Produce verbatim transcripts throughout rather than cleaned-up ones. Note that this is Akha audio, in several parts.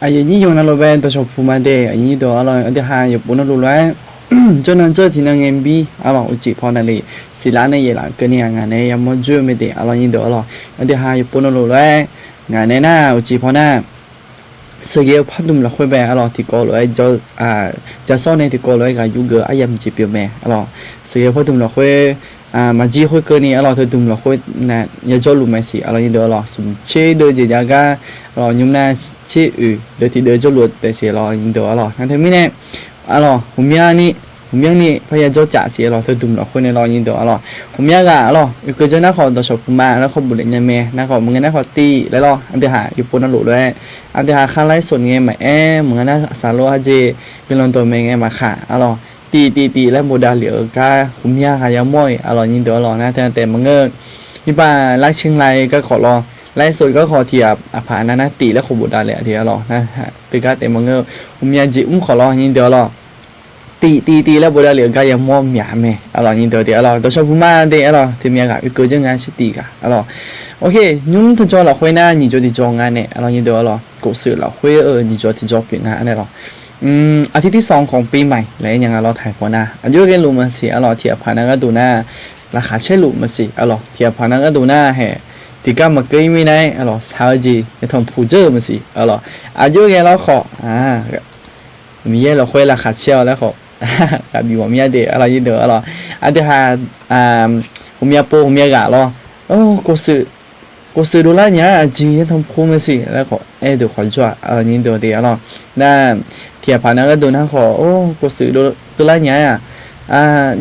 Aqyuif nyir yawqnan lof-aer dawqshawq puq ma de, aqyuif nyir deuq arlawr, aqdui ha yawqpov navluf lof-aer janrnan janr tiqnan ngae bi arlawr, uqcif paw navluf siqlar nae yaeqlaf keuvni-aq ngaq nae yamawr dzoer-eu mae de arlawr, nyir deuq arlawr, aqdui ha yawqpov navluf lof-aer ngaq nae nar uqcif paw nar sheuqghae-eu pardmq lafkhoer bae arlawr, tiqkawv lof-aer jawr, jashawr nae tiqkawv lof-aer ghaq yurgeuf aryamq jeq pyeuf mae arlawr. Sheuqghae-eu pardmq lafkhoer maqjir khoerkeuvni arlawr, teudmq lafkhoer nae yajawrluf mae siq arlawr, nyir deuq arlawr, smq tser deuv jeq jav gar arlawr, nymr nar tser oeq deuv tiq deuv jawrluf-eu taef siq arlawr, nyir deuq arlawr. Nar teumirnae arlawr, hmqmyanr ni, hmqmyanr ni parya jawr caf siq arlawr, teudmq lafkhoer nae lawr, nyir deuq arlawr. Hmqmyanr ghaq arlawr, oekeuv janr nar khawf dawqshawq puq ma laer khawf bofdaef nya mae. Nar khawf maqngeur nar khawf tiv laer lawr, aqdui ha yawqpov navluf lof-aer aqdui ha khar laer sawq ngae maqaer, maqngeur nar saqlor hajeq guiqlanq dawqmaeq ngae maqkhaq arlawr, tiv tiv tiv laer bofdav lef-eu gar hmqmyanr ghaq yamawr-iq arlawr, nyir deuq arlawr. Nar teu taef maqngeur, irbaq laer shir lae garkawv lawr, laer sawq garkawv tiq aqpaq nar nar tiv laer khawf bofdav lef-a de arlawr. Nar teugar taef maqngeur, hmqmyanr jeq mr khawf lawr, nyir deuq arlawr, tiv tiv tiv laer bofdav lef-eu gar yamawr myaq mae arlawr, nyir deuq de arlawr. Dawqshawq puq ma de arlawr, teumyanr ghaq oekeuv janr nga shir tiv ghaq arlawr. Oke, nymr teujaw lafkhoer nar nyiq jawr tiqjawr nga nae arlawr, nyir deuq arlawr, โกศล lafkhoer-eu nyiq jawr tiqjawr pyeuf nga nae lawr. อาทิตย์ที่สองของปีใหม่ laer aer nya nga lawr, taq paw nar aqjox ghae luf maqsiq arlawr, tiq aqpaq nar gharduq nar laqkhaq caer luf maqsiq arlawr, tiq aqpaq nar gharduq nar hae tiqgar maqkeuv-ir mirnae arlawr, shaq-eu jeq yatanq puq dzeur-eu maqsiq arlawr, aqjox ghae lawr khawf Miqyaer lafkhoer laqkhaq caer-awr laer khawf, ghaq bif mawf mir-a de arlawr, nyir deuq arlawr. Aqdui ha hmqmyanr pov hmqmyanr ghaq lawr, โกศล dovlar nya-a, aqjeq yatanq puq maqsiq laer khawf aer deuq khawf jawr-aq arlawr, nyir deuq de arlawr. Nar tiq aqpaq nar gharduq nar khawf โกศล dovlar nya-a,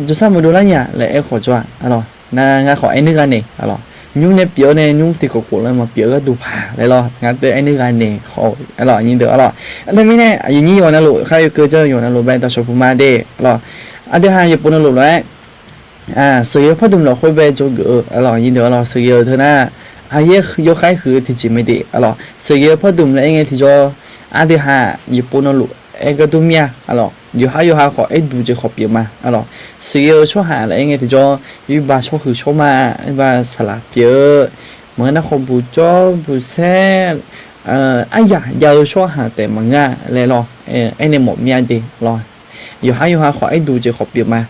jawrsar maqdov lar nya laer aer khawf jawr-aq arlawr. Nar ngar khawf aer nuir gha naeq arlawr, nymr nae pyeuf-awr nae nymr tiqkawv khof laer maqpyeuf gharduq paq laer lawr, ngar teu aer nuir gha naeq khawf arlawr, nyir deuq arlawr. Aqdui mirnae aqyuif nyir yawqnan luf, khar oekeuv janr-eu yawqnan luf bae dawqshawq puq ma de arlawr. Aqdui ha yawqpov navluf lof-aer sheuqghae-eu pardmq lafkhoer bae jawrgeuf-eu arlawr, nyir deuq arlawr, sheuqghae-eu teu nar aqyaer yawkhaer huiq-eu tiqjeq mae de arlawr. Sheuqghae-eu pardmq laer aer ngae tiqjawr, aqdui ha yawqpov navluf aer gharduq mir-a arlawr, yawqhar yawqha khawf aer duq jeq khawf pyeuf ma arlawr. Sheuqghae-eu tsawrhaq laer aer ngae tiqjawr, iqbax tsawrhuiq tsawrma, iqbax saqlaq pyeuf-eu, maqngeur nar khawf buq jawr buq saer, aryaq jav-eu tsawrhaq taef maqngeur laer lawr, aernae mawf mir-a de lawr. Yawqhar yawqha khawf aer duq jeq khawf pyeuf ma.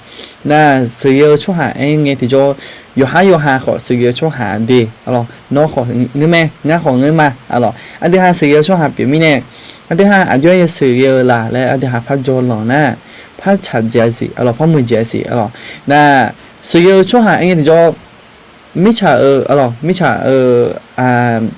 Nar sheuqghae-eu tsawrhaq aer ngae tiqjawr, yawqhar yawqha khawf sheuqghae-eu tsawrhaq de arlawr, nawr khawf ngeur mae, ngar khawf ngeur ma arlawr. Aqdui ha sheuqghae-eu tsawrhaq pyeuf mirnae, aqdui ha aqjox-aer yasheuqghae-eu la laer aqdui ha par jawr lanq nar, par tsaq dzae-a siq arlawr, par muiqdzae-a siq arlawr. Nar sheuqghae-eu tsawrhaq aer ngae tiqjawr, mirtsaq-euq arlawr, mirtsaq-euq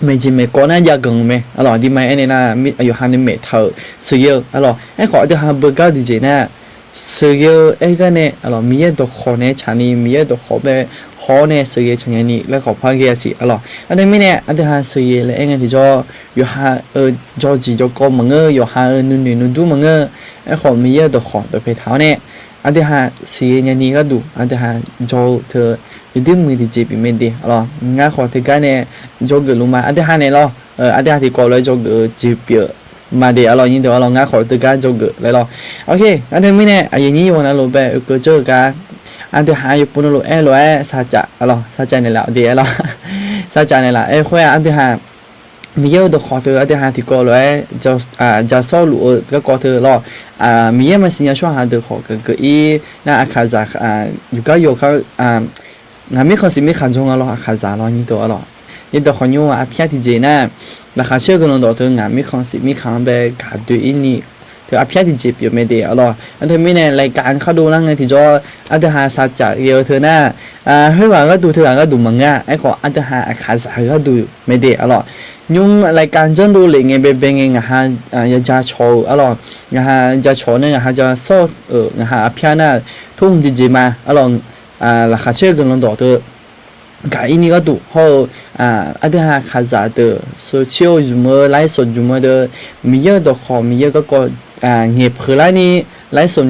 maeqjeq maeqkawv nar jav ganq-eu mae arlawr. Aqduimaf aernaeq nar yawqha nae maeqtaq-euq sheuqghae-eu arlawr. Aerkhawf aqdui ha beugar-eu tiqjeq nar, sheuqghae-eu aer gar nae arlawr, Miqyaer dawqkawq nae tsaqni, Miqyaer dawqkawq bae haw-awr nae sheuqghae tsaq nya ni laer khawf par ghae-a siq arlawr. Aqdui mirnae aqdui ha sheuqghae laer aer ngae tiqjawr, yawqha-euq jawrjeq jawrkawv maqngeur, yawqha-euq nuinoeq nuidur maqngeur. Aerkhawf Miqyaer-euq dawqkawq dawqpae taq-awr nae aqdui ha sheuqghae nyani gharduq aqdui ha jawr-eu teu yawduir muiq tiqjeq pyeuf mae de arlawr. Ngar khawf teugar nae jawrgeuf luf ma, aqdui ha naeq lawr, aqdui ha tiqkawv lof-aer jawrgeuf-eu jeq pyeuf ma de arlawr, nyir deuq arlawr, ngar khawf teugar jawrgeuf laer lawr. Oke, nar teumirnae aqyuif nyir yawqnan lof bae oekeuv jawr-eu gar, aqdui ha yawqpov navluf aer lof-aer sarcaf arlawr, sarcaf naeqlaf de arlawr. Sarcaf naeqlaf aer khoer-aq aqdui ha Miqyaer-euq dawqkawq teu aqdui ha tiqkawv lof-aer jashawr luf-eu garkawv teu lawr, Miqyaer maqsiq nya tsawrhaq deuq khawf geuf geuf-ir nar, aqkaqzaq yawqgar yawqgar ngaq mirkhanq siq mirkhanq jawr nga lawr, aqkaqzaq lawr, nyir deuq arlawr. Nyir dawqkawq nymr-aq arpyar tiqjeq nar, laqkhaq caer-eu guiqlanq dawq teu ngaq mirkhanq siq mirkhanq-anr bae gaq doe-ir ni teu arpyar tiqjeq pyeuf mae de arlawr. Nar teumirnae รายการ khar dovlar ngae tiqjawr, aqdui ha sarcaf ghae-eu teu nar, khoerghaq gharduq teughaq gharduq maqngeur-a. Aerkhawf aqdui ha aqkaqzaq gharduq mae de arlawr. Nymr รายการ janrdov lef ngae baebae ngae ngaq ha yaja cawq-eu arlawr, ngaq ha ja cawq nae ngaq ha ja sawr-euq ngaq ha arpyar nar, torhmq tiqjeq ma arlawr. Laqkhaq caer-eu guiqlanq dawq teu gaq-ir ni gharduq hawr-eu, aqdui ha aqkaqzaq deuq โซเชียล zmq-eu ไลฟ์สด zmq-eu deuq, Miqyaer-euq dawqkawq Miqyaer-eu garkawv ngaeqpeuq larni ไลฟ์สด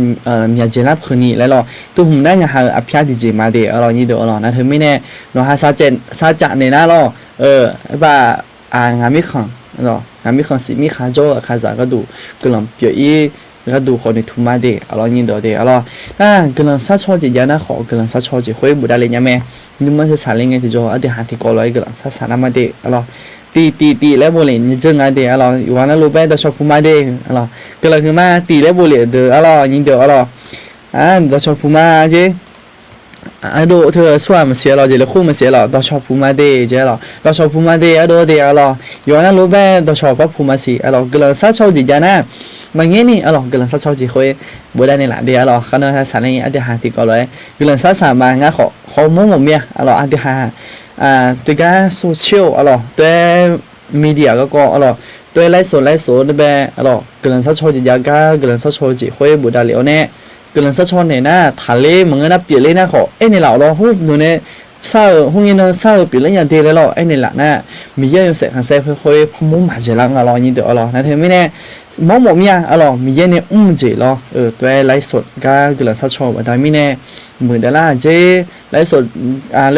myaqdzaeq lar peuq ni laer lawr, torhmq nar ngaq ha-euq arpyar tiqjeq ma de arlawr, nyir deuq arlawr. Nar teumirnae nawq ha sarcaf naeq nar lawr, aer ba, ngaq mirkhanq, ngaq mirkhanq siq mirkhanq jawr-eu aqkaqzaq gharduq guiqlanq pyeuf-ir gharduq khawf noeqtmq ma de arlawr, nyir dawq de arlawr. Nar guiqlanq sharcaw jeq jav nar khawf guiqlanq sharcaw jeq khoer bofdav le nya mae. Nuima saq saq le ngae tiqjawr aqdui ha tiqkawv lof-aer guiqlanq shar saq nar ma de arlawr. Tiq tiq tiq laer bof lef nyir dzeur nga de arlawq. Yawqghaq navluf bae dawqshawq puq ma de arlawq. Guiqlanq huiqma tiq laer bof lef-euq deuq arlawq, nyir deuq arlawq. Dawqshawq puq ma jer. Ardov teu-eu tsawrhaq maqsiq arlawq, jeq lef khoer maqsiq arlawq, dawqshawq puq ma de jeq arlawq, dawqshawq puq ma de ardov de arlawq. Yawqghaq navluf bae dawqshawq par puq maqsiq arlawq, guiqlanq sharcaw-eu jeq jav nar, maqngaer ni arlawq, guiqlanq sharcaw jeq khoer bofdav naeqlaf de arlawq. Kharnan saq ler-ir aqdui haq tiqkawv lof-aer guiqlanq shar saq ma ngar khawf hawmawr mawf mir-a arlawq, aqdui haq tiqgar sawr caer-eu arlawq, toer media garkawv arlawq, toer laer sawq laer sawq-eu nae bae arlawq, guiqlanq shar caw jeq jav gar guiqlanq shar caw-eu jeq khoer bofdav lef-awr nae, guiqlanq shar caw naeq nar taqler maqngeur nar pyeufler nar khawf aernaeq laf-awq lawr. Hur deuq nae shar-euq, hur ngae nan shar-euq pyeufler nya de laer lawr aernaeq laf nar, Miqyaer-euq yawshaef khanqsaer khoer khoer par mawr maqjeq lar nga lawr, nyir deuq arlawq. Nar teumirnae mawr mawf mir-a arlawq, Miqyaer nae mr-eu jeq lawr-eu toer laer sawq gar guiqlanq shar caw-eu baqda mirnae, muiqdaq lar-aq jer, laer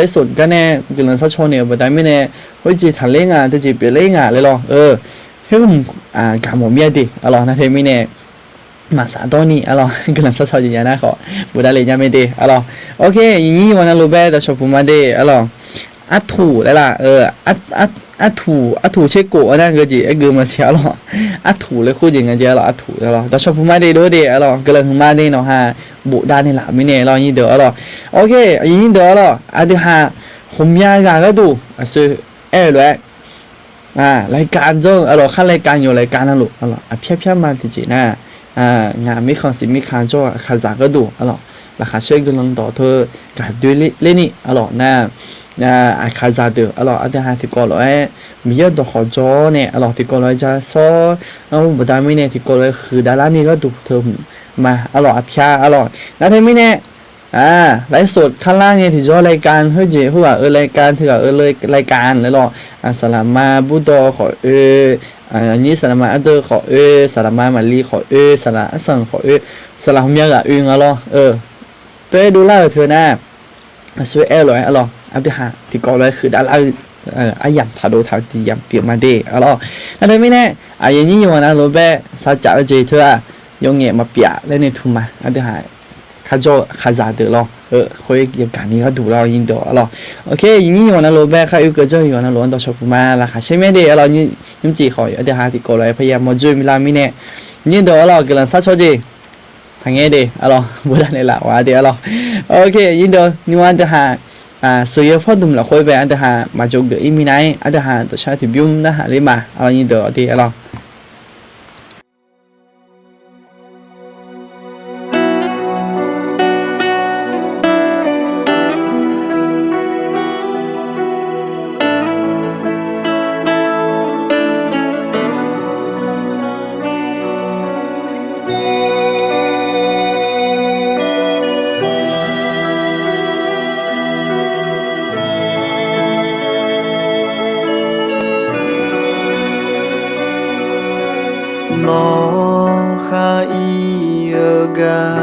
sawq gar nae guiqlanq shar caw naeq-euq baqda mirnae, khoerjeq taqler nga, teujeq pyeufler nga laer lawr-eu, khoermq gaq mawf mir-a de arlawq. Nar teumirnae maqsaq dawr ni arlawq, guiqlanq shar caw jeq jav nar khawf bofdav lef nya mae de arlawq. Ok, yawqnyir yawqghaq navluf bae dawqshawq puq ma de arlawq. Artuq laer laf-eu, artuq, artuq tser kof-a nar geujeq aer geu maqsiq arlawq. Artuq laer khoer jeq nga jeq arlawq, artuq arlawq. Dawqshawq puq ma de dov de arlawq, guiqlanq huiqma de nawqha bofdav naeqlaf mirnae lawr, nyir deuq arlawq. Ok, yawqnyir deuq arlawq, aqdui haq ghawqmya ghaq gharduq aqsur aer-eu lof-aer laeqkaq jawr-eu arlawq, khar laeqkaq yawq laeqkaq navluf arlawq, aqpyar pyar ma tiqjeq nar, ngaq mirkhanq siq mirkhanq jawr-eu aqkaqzaq gharduq arlawq, laqkhaq caer guiqlanq dawq teu gaq doe ler ni arlawq nar, aqkaqzaq deuq arlawq, aqdui haq tiqkawv lof-aer Miqyaer-euq dawqkhawq jawr-awr nae arlawq, tiqkawv lof-aer ja sawr-awr baqda mirnae tiqkawv lof-aer huiqdav lar ni gharduq teu hmq ma arlawq, aqpyar arlawq. Nar teumirnae ไลฟ์สด kharlar ngae tiqjawr รายการ khoerjeq khoerghaq-euq รายการ teughaq-euq รายการ laer lawr, saqlaqma Burdawv khawf oe, nyir saqlaqma Ardeuv khawf oe, saqlaqma Maqli khawf oe, saqlaq Arsanq khawf oe, saqlaq ghawqmya ghaq oe nga lawr-eu, toer dovlar-euq teu nar, aqsur aer-eu lof-aer arlawq, aqdui haq tiqkawv lof-aer huiqdav lar-eu aryamq taqdov taq-eu tiq yamq pyeuf ma de arlawq. Nar teumirnae aqyawf nyir yawqghaq navluf bae saqcaf-eu jeq teu-aq, yawf ngaef maqpyaf laer nae tmq ma, aqdui haq kharjawr-eu aqkaqzaq deuq lawr-eu khoer yagaq ni gharduq lawr, nyir deuq arlawq. Ok, yawqnyir yawqghaq navluf bae khar oekeuv janr-eu yawqghaq navluf-anr dawqshawq puq ma laqkhaq caer mae de arlawq, nymrcif khawf aqdui haq tiqkawv lof-aer parya mawrdzoer milar mirnae, nyir deuq arlawq, guiqlanq shar caw jeq taqngaer de arlawq, bofdav naeqlaf-a de arlawq. Ok, nyir deuq nymr aqdui haq sheuqyaer pawrdmq lafkhoer bae aqdui haq maqjawr geuf-ir minav-aer aqdui haq dawqshar tiqbymr narhaq ler ma arlawq, nyir deuq de arlawq. Nawr khar ir-eu gar,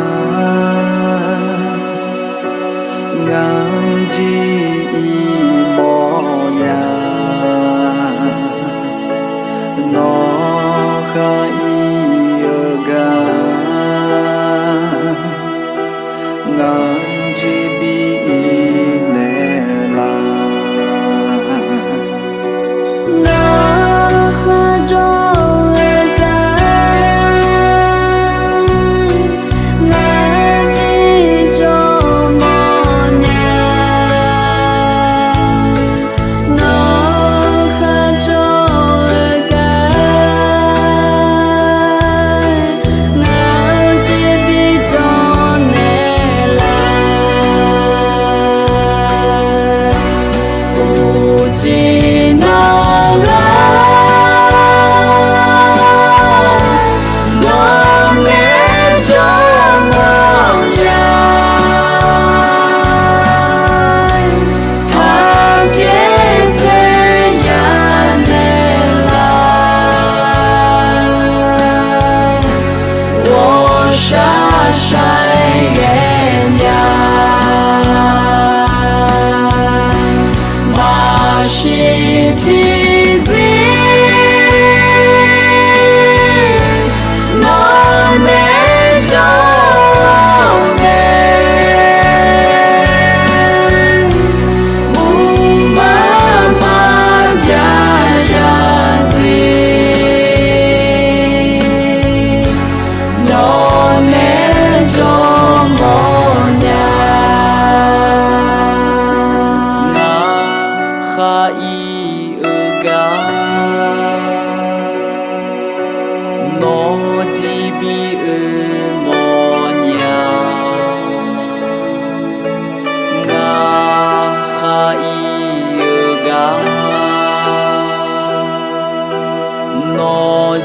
ngar jir ir mawrnya. Nawr khar ir-eu gar, ngar jir bi ir naeqlaf. Nawr kharjawr-eu gar, ngar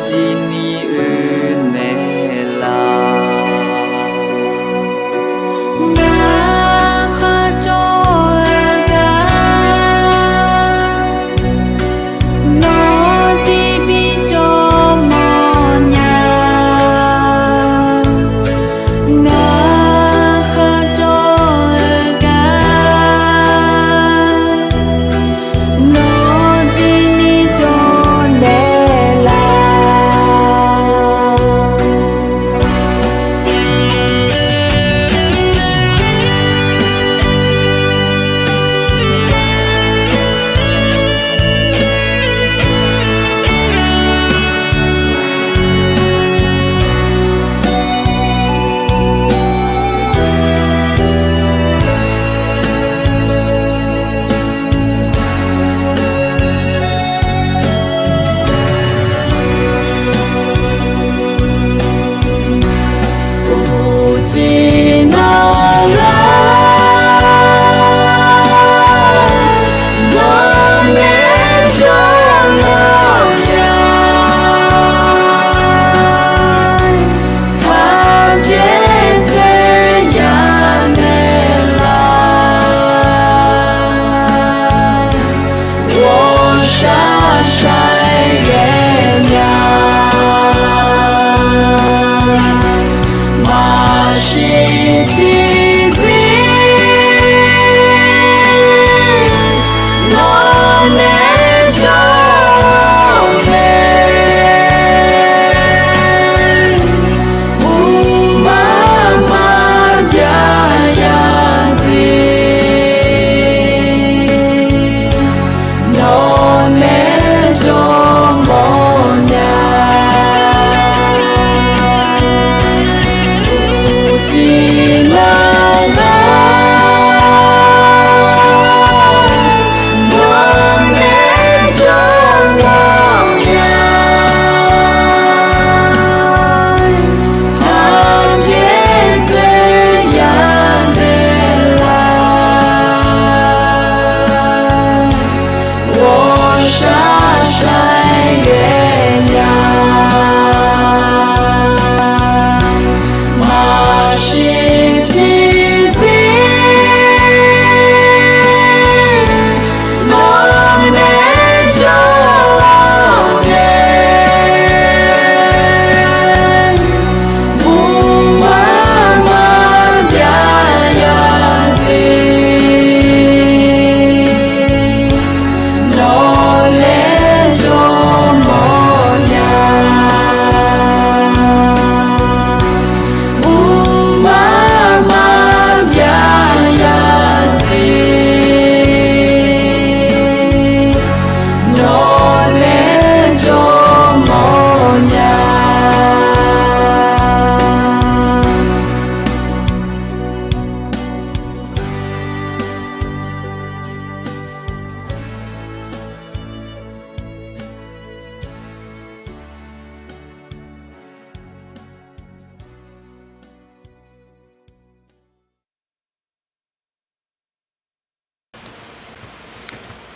Tini uiq naeqlaf. Ngar kharjawr-eu gar, nawr jir bi jawr mawrnya. Ngar kharjawr-eu gar, nawr jir ni jawr naeqlaf.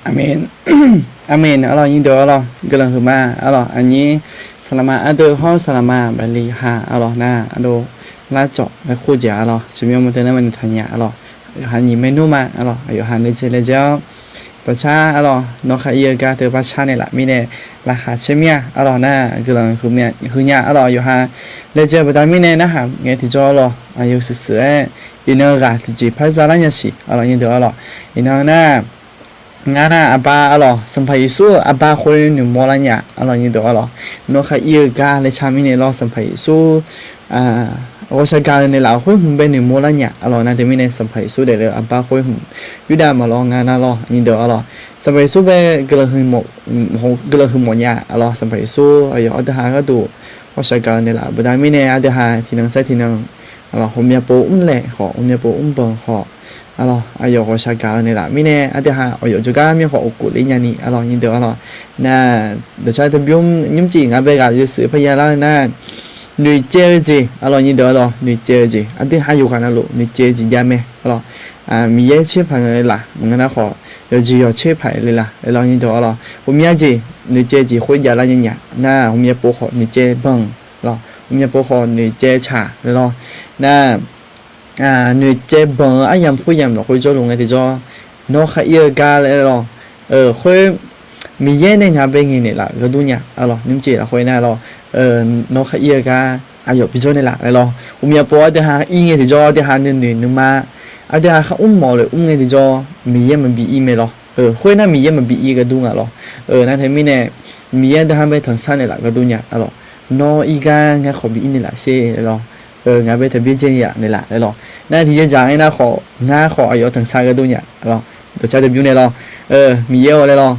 Aqmeq. Aqmeq. Arlawq, nyirdeuq arlawq, guiqlanq huiqma arlawq. Aqnyir saqlaqma ardeuv hawr saqlaqma baqli ha arlawq nar, ardov larcawv laer khoerjeq arlawq, sheuqmyanr mawrdeuv nar maqnoeqtaq nya arlawq. Yawqha nyiq maernmr ma arlawq, yawqha laejae laejae-awr, baqcar arlawq, nawr khar ir-eu gar teu barcar naeqlaf mirnae laqkhaq caer mir-a arlawq nar, guiqlanq huiqnya arlawq. Yawqha laejae baqda mirnae narhaq ngae tiqjawr arlawq, aqyawf shuif shuif-aer iqnan ghaq tiqjeq par za lar nya siq arlawq, nyirdeuq arlawq. Iqnan nar, ngar nar aqba arlawq, Sanqpaq Yeqsur-euq aqba khoer noeqmawr lar nya arlawq, nyirdeuq arlawq. Nawr khar ir-eu gar laer car mirnae lawr, Sanqpaq Yeqsur ghawqshaq gaq-eu naeqlaf-euq khoer hmq bae noeqmawr lar nya arlawq. Nar teumirnae Sanqpaq Yeqsur daefle-eu aqba khoer hmq, Yurdav maqlawr ngar nar lawr, nyirdeuq arlawq. Sanqpaq Yeqsur bae guiqlanq huiqmawf nya arlawq. Sanqpaq Yeqsur aqyawf ardeuv ha gharduq ghawqshaq gaq-eu naeqlaf-euq baqda mirnae, ardeuv ha tiqnan saer tiqnan arlawq, ghawqmya pov mrlaeq khawf, ghawqmya pov mrbanq khawf arlawq, aqyawf ghawqshaq gaq-eu naeqlaf mirnae, ardeuv ha aqyawf jawrgar mir khawf uqkhof ler nyani arlawq, nyirdeuq arlawq. Nar, dawqcar teu bymr nymrcif ngaq bae ghaq yawshuif parya lar-eu nar, noeqcaev-eu jeq arlawq, nyirdeuq arlawq, noeqcaev-eu jeq ardeuv ha yawqghaq navluf noeqcaev-eu jeq jav mae arlawq. Miqyaer tser paq ngae laf maqngeur nar khawf, yawqjeq yawq tser paq le laf laer lawr nyir deuq-awr lawr. Ghawqmya jeq noeqcaev jeq khoer javlar nya nya nar, ghawqmya pov khawf noeqcaev banq lawr, ghawqmya pov khawf noeqcaev tsaq laer lawr. Nar, noeqcaev banq-eu aryamq khoeryamq lafkhoer jawrluf ngae tiqjawr, nawr khar ir-eu gar laer lawr. Khoer, Miqyaer nae ngaq bae ngaeqnaeq laf gharduq nya-a lawr, nymrjeq lafkhoer nar lawr, nawr khar ir-eu gar aqyawf bijawr naeq laf laer lawr. Ghawqmya pov aqdui ha ir ngae tiqjawr, aqdui ha nuinoeq nuima, aqdui ha khar mr mawf loeq mr ngae tiqjawr, Miqyaer maqbi ir mae lawr. Khoer nar Miqyaer maqbi ir gharduq nga lawr. Nar teumirnae, Miqyaer aqdui ha bae tanqsar naeq laf gharduq nya-a lawr. Nawr ir gar ngar khawf bi ir naeq laf sher laer lawr. Ngaq bae taqbyaerdzae yaf naeq laf laer lawr. Nar tiqjeq dzaq ngae nar khawf, ngar khawf aqyawf tanqsar gharduq nya-a lawr. Dawqcar taqbymr nae lawr, Miqyaer-awr laer lawr,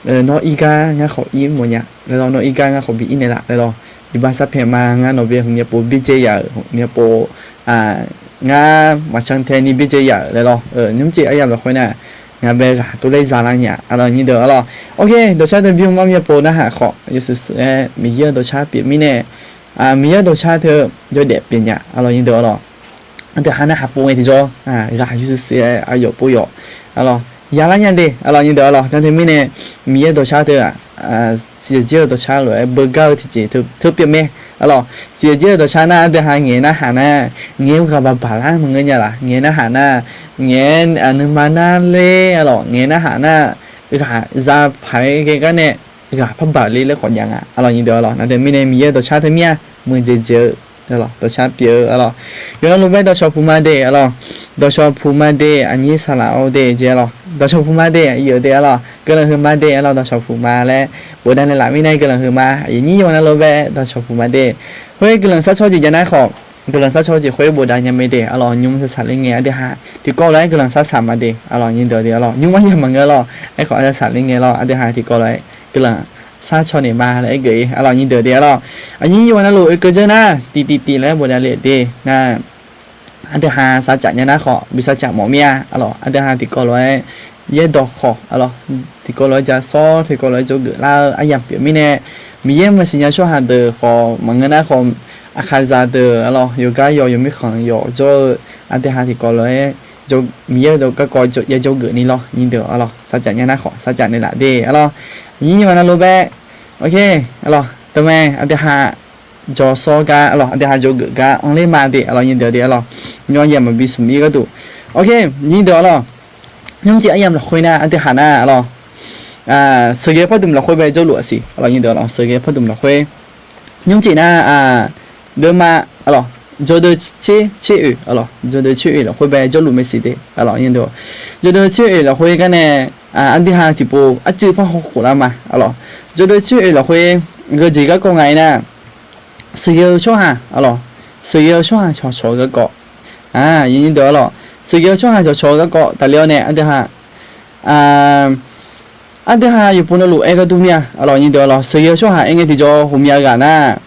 nawr ir gar ngar khawf ir mawf nya laer lawr, nawr ir gar ngar khawf bi ir naeq laf laer lawr. Iqbax sarpaeq ma, ngar nawq bae ghawqmya pov byaerdzae yaf-euq, ghawqmya pov ngar maqcan tae ni byaerdzae yaf-euq laer lawr. Nymrjeq aryamq lafkhoer nar, ngaq bae ghaq tov laer zalar nya-a lawr nyir deuq-awr lawr. Ok, dawqcar taqbymr ma, ghawqmya pov narhaq khawf yawshuif shuif-aer Miqyaer-euq dawqcar pyeuf mirnae, Miqyaer-euq dawqcar teu yawdaef pyeuf nya-a lawr nyir deuq-awr lawr. Aqdui ha narhaq pov ngae tiqjawr, ghaq yawshuif shuif-aer aqyawf pov yawf-a lawr, yalar nya de-a lawr nyir deuq-awr lawr. Nar teumirnae, Miqyaer-euq dawqcar teu-aq, siqyaq jir-eu dawqcar lof-aer beugar-eu tiqjeq teu pyeuf mae-a lawr. Siqyaq jir-eu dawqcar nar aqdui ha ngaeq narhaq nar, ngaeq-eu ghaq baq baqlar maqngeur nya laf, ngaeq narhaq nar, ngaeq-aer nuima nar ler-a lawr, ngaeq narhaq nar, ghaq za paq-aer ghae gar nae, ghaq parbaq le laer khawf jav nga-a lawr nyir deuq-awr lawr. Nar teumirnae Miqyaer-euq dawqcar teu mir-a, muiqdzaeq dzaeq-eu dawqcar pyeuf-eu-a lawr. Yawqnan lof bae dawqshawq puq ma de-a lawr. Dawqshawq puq ma de, aqnyir saqlaq-awr de jeq-a lawr. Dawqshawq puq ma de, aqyuif-eu de-a lawr. Guiqlanq huiq ma de-a lawr, dawqshawq puq ma laer bofdav naeq laf mirnae guiqlanq huiq ma. Aqyuif nyir yawqnan lof bae dawqshawq puq ma de. Khoer guiqlanq sharcaw jeq jav nar khawf, guiqlanq sharcaw jeq khoer bofdav nya mae de-a lawr. Nymr saqsaq ler ngae aqdui ha tiqkawv lof-aer guiqlanq sharshaq ma de-a lawr nyir deuq de-a lawr. Nymr arya maqngeur lawr. Aerkhawf saqsaq ler ngae lawr, aqdui ha tiqkawv lof-aer guiqlanq sharcaw naeq ma laer aer geuf-ir-a lawr nyir deuq de-a lawr. Aqnyir yawqnan lof oekeuv dzeur nar, tiqtiq tiq laer bofdav le de nar, aqdui ha sarcaf nya nar khawf bi sarcaf mawf mir-a-a lawr. Aqdui ha tiqkawv lof-aer yaerdawq khawf-a lawr, tiqkawv lof-aer ja sawr, tiqkawv lof-aer dzawgeuf lar-eu aryamq pyeuf mirnae, Miqyaer maqsiq nya tsawrhaq deuq khawf maqngeur nar khawf, aqkhaqzaq deuq-a lawr, yawqgar yawq, yawqmirkhanq yawq jawr-eu, aqdui ha tiqkawv lof-aer Miqyaer-eu garkawv ya dzawgeuf ni lawr nyir deuq-a lawr. Sarcaf nya nar khawf sarcaf naeq laf de-a lawr. Aqnyir yawqnan lof bae, ok-a lawr, teumae aqdui ha jawr sawr gar-a lawr, aqdui ha dzawgeuf gar anrler ma de-a lawr nyir deuq de-a lawr. Nymr arya maqbi smq mir gharduq, ok, nyir deuq-a lawr. Nymrjeq aryamq lafkhoer nar aqdui ha nar-a lawr, sheuqghae pardmq lafkhoer bae jawrluf-a siq-a lawr nyir deuq-a lawr. Sheuqghae pardmq lafkhoer nymrjeq nar, deuvma-a lawr, jawrdeuv tser tser oeq-a lawr, jawrdeuv tser oeq lafkhoer bae jawrluf mae siq de-a lawr nyir deuq. Jawrdeuv tser oeq lafkhoer gar nae, aqdui ha tiqpov arcuiv par hawkhof lar ma-a lawr. Jawrdeuv tser oeq lafkhoer geujeq garkawv nga-aer nar, sheuqghae-eu tsawrhaq-a lawr, sheuqghae-eu tsawrhaq cawqcawq-eu garkawv, nyir deuq-a lawr, sheuqghae-eu tsawrhaq cawqcawq-eu garkawv tafler-awr nae aqdui ha aqdui ha yawqpov navluf aer gharduq mir-a-a lawr nyir deuq-a lawr. Sheuqghae-eu tsawrhaq aer ngae tiqjawr ghawqmya ghaq nar,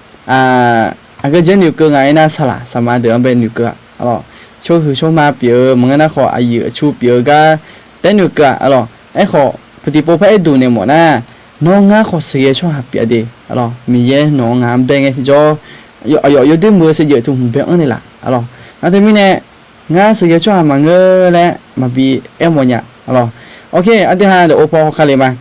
aqgeu jeq noeqkeuv nga-aer nar saqlaq saqma deuq-anr bae noeqkeuv-a-a lawr. Tsawrhuiq tsawrma pyeuf-eu maqngeur nar khawf, aqyuif aqtsu pyeuf-eu gar taef noeqkeuv-a-a lawr. Aerkhawf, paqtiqpov par aerduq naeq mawf nar, nawr ngar khawf sheuqghae-eu tsawrhaq pyeuf-a de-a lawr. Miqyaer nawq-anr ngaq-anr bae ngae tiqjawr, aqyawf yawdoer muiq-eu saevdzeuf tmq hmq bae anr naeq laf-a lawr. Nar teumirnae, ngar sheuqghae-eu tsawrhaq maqngeur laer maqbi aermawf nya-a lawr. Ok, aqdui ha dawq-o paw hawkar le ma.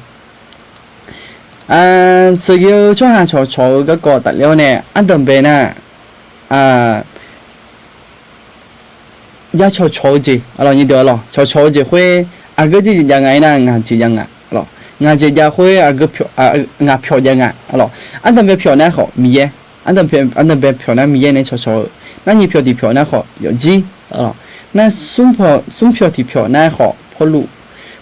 Sheuqghae-eu tsawrhaq cawqcawq-eu garkawv tafler-awr nae ardanqbae nar, ya cawqcawq-eu jeq-a lawr nyir deuq-a lawr. Cawqcawq-eu jeq khoer aqgeu jeq jav nga-aer nar ngaq jeq jav nga-a lawr. Ngaq jeq jav khoer ngaq pyawq jav nga-a lawr. Ardanqbae pyawq nar khawf Miqyaer, ardanqbae pyawq nar Miqyaer nae cawqcawq-eu, nar nyiq pyawq tiq pyawq nar khawf yawfjir-a lawr. Nar smr pyawq tiq pyawq nar khawf Pawrluv.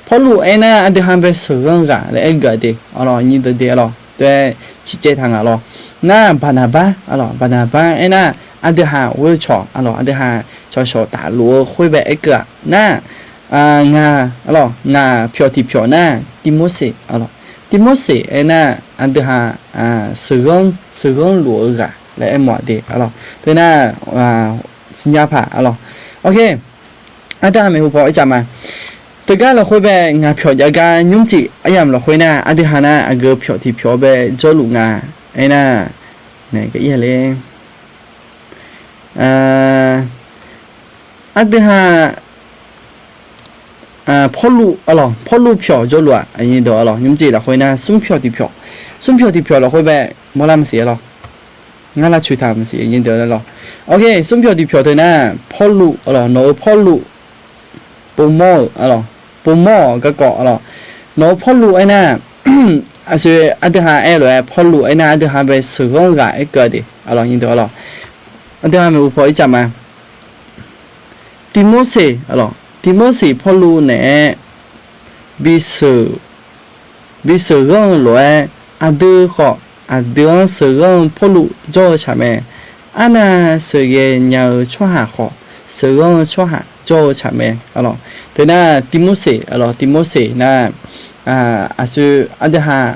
Pawrluv aernar aqdui ha bae sheuqghanr ghaq laer aer geuf-a de-a lawr nyir deuq de-a lawr. Tae ciqcaev taq nga lawr. Nar Baqnaqbar-a lawr, Baqnaqbar aernar aqdui ha ghoer-eu cawq-a lawr, aqdui ha cawqcawq tafluf-eu khoer bae aerkeuv-a. Nar ngaq-a lawr, ngaq pyawq tiq pyawq nar Tivmorseq-a lawr. Tivmorseq aernar aqdui ha sheuqghanr sheuqghanr luf-eu ghaq laer aermawf-a de-a lawr. Teunar siqnya paq-a lawr. Ok, aqdui ha maeqhu paw aer caf ma. Teugar lafkhoer bae ngaq pyawq jav gar nymrcif aryamq lafkhoer nar aqdui ha nar aqgeu pyawq tiq pyawq bae jawrluf nga aernar, nae ka ir-a le. Aqdui ha Pawrluv arlawq, Pawrluv pyawq jawrluf-aq, aqnyir deuq arlawq, nymrjeq lafkhoer nar smr pyawq tiqpyawq, smr pyawq tiqpyawq lafkhoer bae mawrlar maqsiq arlawq. Ngar lavcoeq taq maqsiq, aqnyir deuq arlawq. Oke, smr pyawq tiqpyawq teu nar, Pawrluv arlawq, nawq-euq Pawrluv, povmawr-euq arlawq, povmawr-awq garkawv arlawq. Nawq-euq Pawrluv aernar, aqshoe aqdui ha aer lof-aer Pawrluv aernar aqdui ha bae sheuqghanr ghaq aerkeuv-a de arlawq, aqnyir deuq arlawq. Aqdui ha maeqhu paw ircaf ma. Tiqmorseq arlawq, Tiqmorseq Pawrluv naeq-aer bi sheuq, bi sheuqghanr-eu lof-aer, aqdui khawf aqdui-anr sheuqghanr-eu Pawrluv jawr-eu tsaq mae. Arnav sheuqghae nya-eu tsawrhaq khawf, sheuqghanr-eu tsawrhaq jawr-eu tsaq mae arlawq. Teunar Tiqmorseq arlawq, Tiqmorseq nar, aqshoe aqdui ha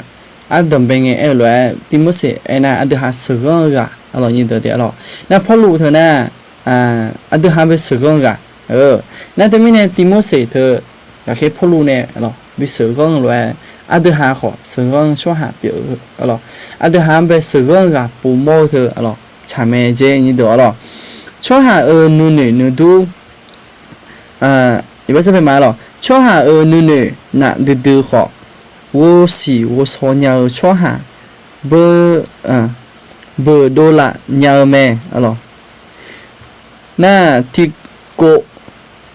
ardanqbae ngae aer-eu lof-aer Tiqmorseq aernar aqdui ha sheuqghanr-eu ghaq arlawq, aqnyir deuq de arlawq. Nar Pawrluv teu nar, aqdui ha bae sheuqghanr-eu ghaq. Nar teumirnae Tiqmorseq teu ghaqkhaer Pawrluv nae arlawq bi sheuqghanr-eu lof-aer, aqdui ha khawf sheuqghanr-eu tsawrhaq pyeuf-eu arlawq. Aqdui ha-anr bae sheuqghanr-eu ghaq povmawr-eu teu arlawq, tsaq mae jeq, aqnyir deuq arlawq. Tsawrhaq-euq nuinoeq nuidur, tsawrhaq-euq nuinoeq nafdui dui khawf, ghovsiq ghovshaw nya-eu tsawrhaq beu, beuq dovlaf nya-eu mae arlawq. Nar tiqkov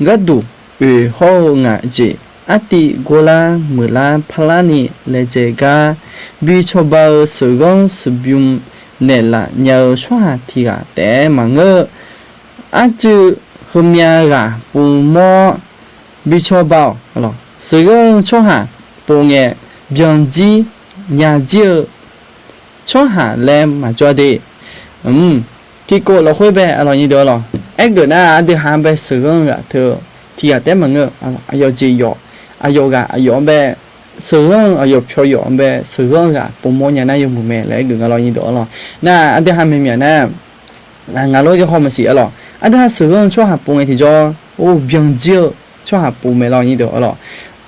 gharduq oeq hawr-eu ngaq jeq, artiv gorlar muiqlar parlarni laejae gar bi cawba-eu sheuqghanr sheuqbym naeqlaf nya-eu tsawrhaq tiq ghaq taef-aer maqngeur. Arcuiv heumyav ghaq povmawr bi cawba-awq. Sheuqghanr-eu tsawrhaq pov ngae, byanjir nyajir-eu tsawrhaq laer maqjawr de. Tiqkov lafkhoer bae arlawq, aqnyir deuq arlawq. Aergeuf nar aqdui ha bae sheuqghanr-eu ghaq teu tiq ghaq taef-aer maqngeur. Aqyawf jeq yawf, aqyawf ghaq aqyawf-anr bae sheuqghanr-eu, aqyawf pyawq yawf-anr bae sheuqghanr-eu ghaq povmawr nya nar yawmuiq mae laer aergeuf nga lawq, aqnyir deuq arlawq. Nar aqdui ha maeqmyaq nar, ngaq lof-aer garkawv maqsiq arlawq. Aqdui ha sheuqghanr-eu tsawrhaq pov ngae tiqjawr, or byanjir-eu tsawrhaq pov mae lawq, aqnyir deuq arlawq.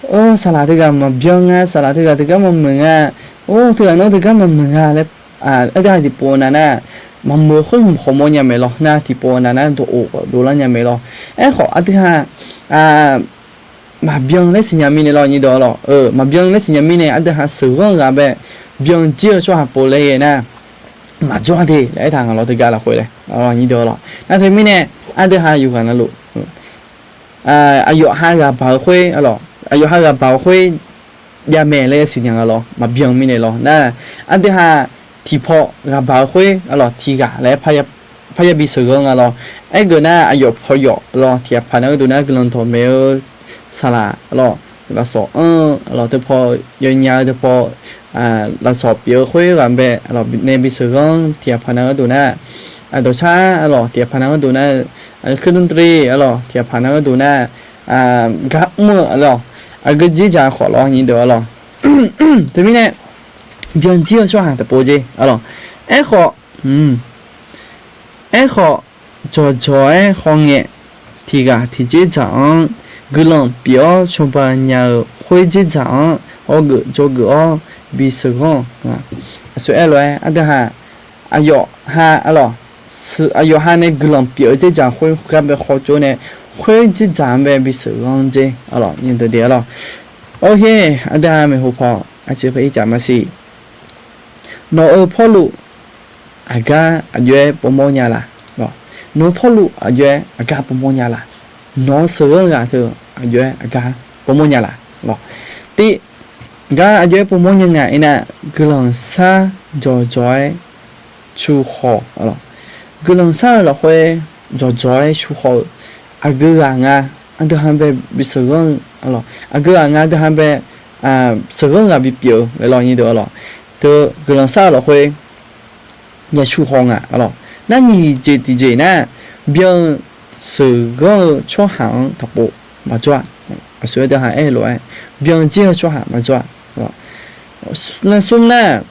Or saqlaq teughaq maqbyan nga, saqlaq teughaq teugar maqmuiq nga, or teughaq nar teugar maqmuiq nga laer, aqdui ha tiqpov nav nar, maqmuiq khoer hmq khawf mawrnya mae lawq. Nar tiqpov nav nar dawq of dovlar nya mae lawq. Aerkhawf aqdui ha maqbyan laer siqnya mirnae lawq, aqnyir deuq arlawq. Maqbyan laer siqnya mirnae aqdui ha sheuqghanr-eu ghaq bae byanjir-eu tsawrhaq pov laer ghae nar, maqjawr de laer aertaq nga lawq, teugar lafkhoer laer, aqnyir deuq arlawq. Nar teumirnae aqdui ha yawqghaq navluf, aqyawf ha ghaq baq-eu khoer arlawq, aqyawf ha ghaq baq-eu khoer javmae laer siqnya nga lawq, maqbyan mirnae lawq. Nar aqdui ha tiqpaw ghaq baq-eu khoer arlawq, tiq ghaq laer parya bi sheuqghanr nga lawq. Aergeuf nar aqyawf paw yawf lawq, tiq ghaq paq nav gharduq nar guiqlanq dawq maeq-eu saqlaq arlawq, lafsawq anr-eu arlawq, teupaw yawnya-eu teupaw, lafsawq pyeuf-eu khoer ghaq bae arlawq nae bi sheuqghanr, tiq ghaq paq nav gharduq nar, aqdawqcar arlawq, tiq ghaq paq nav gharduq nar, aqkuir dmr dre arlawq, tiq ghaq paq nav gharduq nar, gar mr-eu arlawq, aqgeu dzerdzaq khawf lawq, aqnyir deuq arlawq. Teumirnae byanjir-eu tsawrhaq tiqpov jeq arlawq. Aerkhawf, aerkhawf, dzawqdzawq-aer hawngae, tiq ghaq tiqdzerdzaq-anr guiqlanq pyeuf-awr cawba nya-eu khoer dzerdzaq-anr hawgeuf dzawgeuf-awr bi sheuqghanr-awq. Aqsur aer lof-aer aqdui ha, aqyawf ha arlawq, aqyawf ha nae guiqlanq pyeuf-eu dzerdzaq khoer gar bae khawtsov nae, khoer dzerdzaq-anr bae bi sheuqghanr dzer arlawq, nyiq deuq de arlawq. Or her, aqdui ha maeqhu paw aqjeq paw ircaf maqsiq. Nawq-euq Pawrluv aqgar aqjox-aer povmawr nya laq? Nawq-euq Pawrluv aqjox-aer aqgar povmawr nya laq? Nawq-eu sheuqghanr ghaq teu aqjox-aer aqgar povmawr nya laq? Tiv, gar aqjox-aer povmawr nya nga aernar, guiqlanq shar dzawqdzawq-aer cu haw-awq. Guiqlanq shar-eu lafkhoer dzawqdzawq-aer cu haw-eu, aqgeu ghaq nga aqdui ha bae bi sheuqghanr-eu, aqgeu ghaq nga aqdui ha bae sheuqghanr ghaq bipyeuf-eu laer lawq, nyiq deuq arlawq. Teu guiqlanq shar-eu lafkhoer ya cu haw nga arlawq. Nar nyiq jeq tiqjeq nar, byan sheuqghanr-eu tsawrhaq-anr taqpov maqjawr-a. Aqsur aer deuq ha aer lof-aer, byan jir-eu tsawrhaq maqjawr-a. Nar smr nar,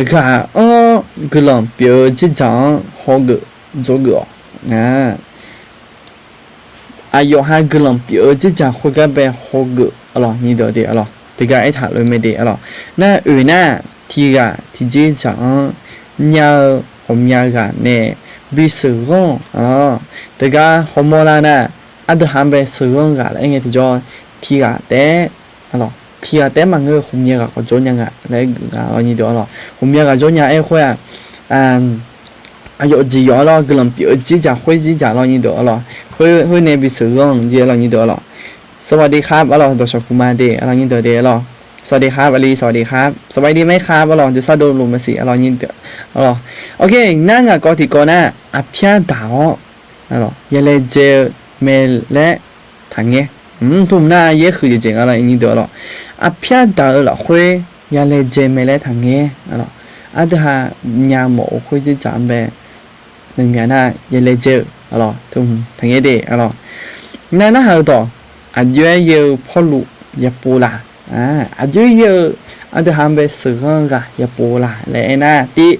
ghaq-anr guiqlanq pyeuf-eu dzerdzaq-anr hawgeuf dzawgeuf-awq. Aqyawf ha guiqlanq pyeuf-eu dzerdzaq khoergar bae hawgeuf arlawq, nyiq deuq de arlawq, tiqgar aertaq lof-aer mae de arlawq. Nar oeq nar, tiq ghaq tiqdzerdzaq-anr nya-eu ghawqmya ghaq nae bi sheuqghanr-awq. Tiqgar hawmawr lar nar, Aqdui ha bae sheuqghanr ghaq laer aer ngae tiqjawr, tiqghaq taef-aer, tiqghaq taef-aer maqngeur-eu ghawqmya ghaq khawf jawr nya nga laer geuf nga lawr nyir deuq-a lawr. Ghawqmya ghaq jawr nya-aer khoer-aq, aqyawf jeq yawf-a lawr, guiqlanq pyeuf-eu jir dzaq khoer jir dzaq lawr nyir deuq-a lawr. Khoer nae bi sheuqghanr-eu jeq-a lawr nyir deuq-a lawr. สวัสดีครับ a lawr, dawqshawq puq ma de-a lawr nyir deuq de-a lawr. สวัสดีครับ ali, สวัสดีครับ สบายดีไหมครับ a lawr, jawrsar dov luf maqsiq a lawr nyir deuq-a lawr. Oke, nar ngaq kawv tiqkawv nar, aqpyar daq-awr yalaejae-eu mae laer taqngaer. Tmq nar yaer huiq jeq jeq nga lawr nyir deuq-a lawr. Aqpyar daq-eu lafkhoer yalaejae mae laer taqngaer. Aqdui ha nya mawf-eu khoer jir dzaq-anr bae, maqmyaq nar yalaejae-eu a lawr, tmq taqngaer de-a lawr. Nar narhaq-eu dawq, aqjox-aer yae-eu pawrluv yapov la? Aqjox-aer yae-eu aqdui ha bae sheuqghanr ghaq yapov la laer aernar, tiv,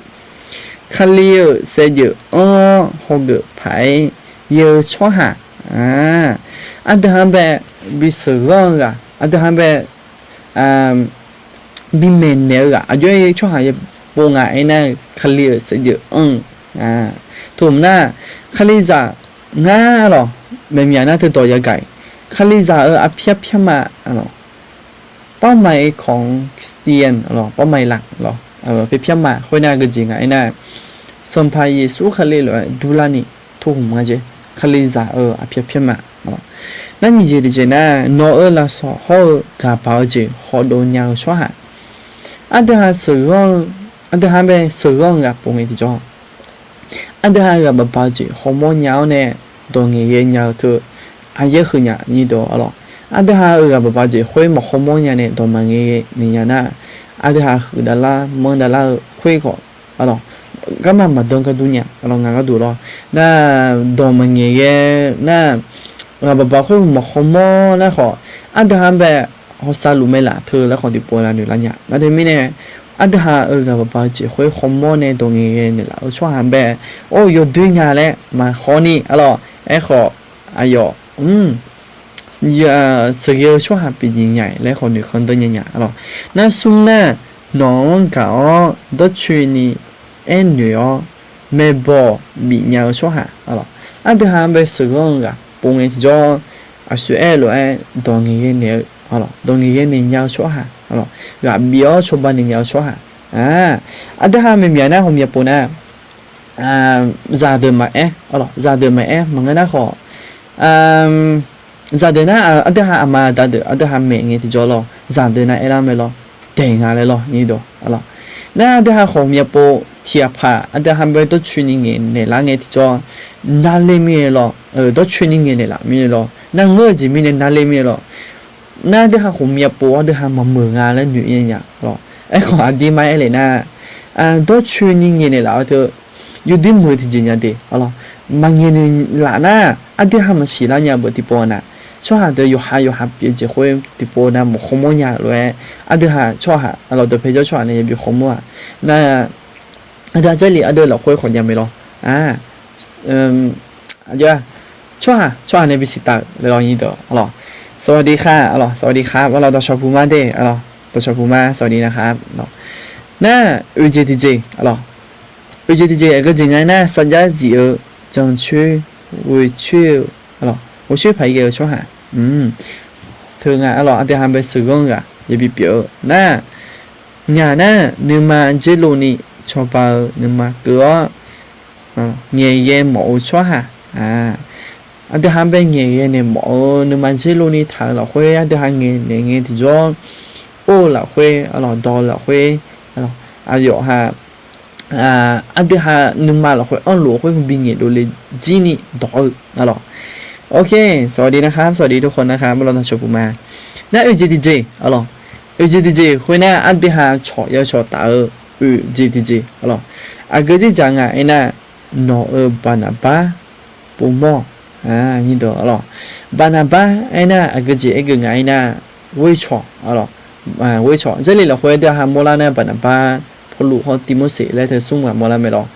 Kali-euq saevdzeuf anr-awr hawgeuf paq-aer yae-eu tsawrhaq, aqdui ha bae bi sheuqghanr-eu ghaq, aqdui ha bae bi maeqnaeq-eu ghaq, aqjox-aer yae tsawrhaq yapov nga aernar, Kali-euq saevdzeuf anr-eu, tmq nar, Kalizaq ngar lawr, maeqmyaq nar teudawq yagaq-iq, Kalizaq-euq aqpyar pyarma lawr, เป้าหมายของคริสเตียน a lawr, เป้าหมายหลัก a lawr, aqpyar pyarma khoer nar geujeq nga aernar, Sanqpaq Yeqsur Kali lof-aer durlarni tohmq nga jeq, Kalizaq-euq aqpyar pyarma. Nar nyiq jeq tiqjeq nar, nawq-euq lafsawq hawr-eu ghaq baq-eu jeq hawdov nya-eu tsawrhaq, aqdui ha sheuqghanr-eu, aqdui ha bae sheuqghanr-eu ghaq pov ngae tiqjawr, aqdui ha-euq ghaq baq baq-eu jeq hawmawr nya-awr nae dawq ngaeqghae nya-eu teu, aqyaer huiq nya nyir deuq-a lawr. Aqdui ha-euq ghaq baq baq-eu jeq khoer maqhawmawr nya nae dawq maqngaeq ghae naeq nya nar, aqdui ha huiq davlar manr davlar-eu khoer khawf, a lawr, garma maqdan gharduq nya, a lawr, ngaq gharduq lawr. Nar dawq maqngaeq ghae nar, ghaq baq baq khoer maqhawmawr nar khawf, aqdui ha bae hawsav luf mae laf teu laer khawf tiqpov lavnoeq lar nya. Nar teumirnae, aqdui ha-euq ghaq baq baq-eu jeq khoer hawmawr nae dawq ngaeqghae naeqlaf-eu tsawrhaq bae, or, yawdoer nya laer maqkhawf ni, a lawr, aerkhawf, aqyawf sheuqghae-eu tsawrhaq pyeuf jeq nya-iq laer khawf noeqkhanq deur nya nya, a lawr. Nar smr nar, nawq-anr gaq-awr dawrcoeni aernoeq-awr, maeqbawq bif nya-eu tsawrhaq, a lawr, aqdui ha bae sheuqghanr-eu ghaq pov ngae tiqjawr, aqsoeq aer-eu lof-aer dawq ngaeqghae naeq-eu, a lawr, dawq ngaeqghae naeq nya-eu tsawrhaq, a lawr, ghaq bif-awr cawba naeq nya-eu tsawrhaq, aqdui ha maeqmyaq nar ghawqmya pov nar, zaqdeuq maqaer, a lawr, zaqdeuq maqaer maqngeur nar khawf, zaqdeuq nar, aqdui ha aqma aqda deuq aqdui ha maeq ngae tiqjawr lawr, zaqdeuq nar aerlar mae lawr, daeq nga laer lawr nyir deuq, a lawr. Nar aqdui ha khawf myavpov tiqghaq paq aqdui ha bae dawrcoeni ngaeqnaeq lar ngae tiqjawr, narler mirnae lawr, dawrcoeni ngaeqnaeq laf mirnae lawr, nar ngeur-eu jeq mirnae narler mirnae lawr. Nar aqdui ha khawf myavpov aqdui ha maqmeuq nga laer noeq-ir nya, a lawr. Aerkhawf aqdir mar aer lef nar, dawrcoeni ngaeqnaeq laf-eu teu, yawdoer meuq tiqjeq nya de, a lawr. Maqngaeq naeq laf nar, aqdui ha maqsiq lar nya beuf tiqpov nar, tsawrhaq deuq yawqha yawqha pyeuf jeq khoer tiqpov nar maqkhawmawr nya-eu lof-aer, aqdui ha tsawrhaq, a lawr, dawqpae jawr tsawrhaq nae yabi khawmawr-aq, nar, aqdui ha Jarlif ardeuv lafkhoer khawf nya mae lawr. Tsawrhaq, tsawrhaq nae bisiq taf-euq laer lawr nyir deuq, a lawr. สวัสดีค่ะ a lawr, สวัสดีค่ะ a lawr, dawqshawq puq ma de, a lawr, dawqshawq puq ma, สวัสดีนะครับ a lawr. Nar oeq jeq tiqjeq, a lawr, oeq jeq tiqjeq aqgeu jeq nga nar, sarjax zif-eu jancoer ghoecoer-eu, a lawr, ghoecoer paq-aer ghae-eu tsawrhaq teu nga, a lawr, aqdui ha bae sheuqghanr ghaq yabi pyeuf-eu nar, ngaq nar nuima dzer lov ni cawba-eu nuima keuv-awr, ngaeqghae mawf-eu tsawrhaq, aqdui ha bae ngaeqghae naeq mawf-eu nuima dzer lov ni taq-eu lafkhoer aqdui ha ngaeqnaeq ngae tiqjawr, or-eu lafkhoer, a lawr, dawq-eu lafkhoer, aqyawf ha, aqdui ha nuima lafkhoer anrlof khoer bi ngaeqdov le jir ni dawq-eu, a lawr. โอเค สวัสดีนะครับ สวัสดีทุกคนนะครับ a lawr, dawqshawq puq ma. Nar oeq jeq tiqjeq, a lawr, oeq jeq tiqjeq khoer nar aqdui ha cawq ya cawq taf-eu oeq jeq tiqjeq, a lawr, aqgeu jeq dzaq nga aernar, nawq-euq baqnaqbar povmawr-awq, nyir deuq, a lawr. Baqnaqbar aernar aqgeu jeq aergeuf nga aernar, ghoer cawq, a lawr, ghoer cawq. Jarlif lafkhoer aqdui ha mawrlar nar baqnaqbar, pawrluv hawr tivmorseq laer teu smr ghaq mawrlar mae lawr.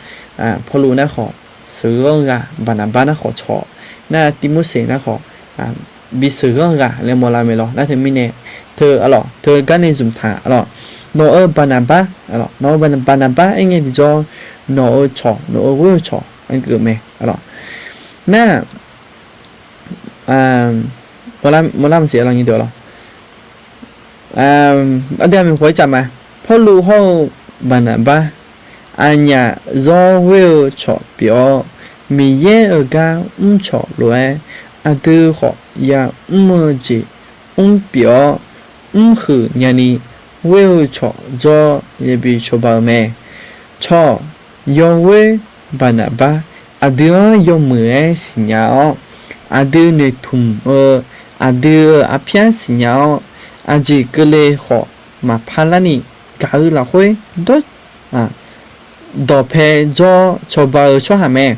Pawrluv nar khawf sheuqghanr ghaq, baqnaqbar nar khawf cawq, nar tivmorseq nar khawf bi sheuqghanr ghaq laer mawrlar mae lawr. Nar teumirnae, teu, a lawr, teu gar nae zmq taq, a lawr, nawq-euq baqnaqbar, a lawr, nawq-euq baqnaqbar aer ngae tiqjawr, nawq-euq cawq, nawq-euq ghoer-eu cawq aergeuf mae, a lawr. Nar mawrlar maqsiq lawr nyi deuq lawr. Aqdui aqmyanq khof-aer caf ma. Pawrluv hawr-eu Baqnaqbar, aqnyaf zawr ghoer-eu cawq pyeuf-awr, Miqyaer-euq gar mrcawq lof-aer, aqdui khawf yamr-eu jeq mr pyeuf-awr, mrhuiq nyani ghoer-eu cawq jawr yabi cawba-eu mae. Cawq yawghoer Baqnaqbar aqdui-anr yawmuiq-aer siqnya-awr, aqdui noeqtmq-eu aqdui-euq arpyar siqnya-awr, aqjeq keuvle khawf maqpar larni gaq-eu lafkhoer dawr dawqpae jawr cawba-eu tsawrhaq mae.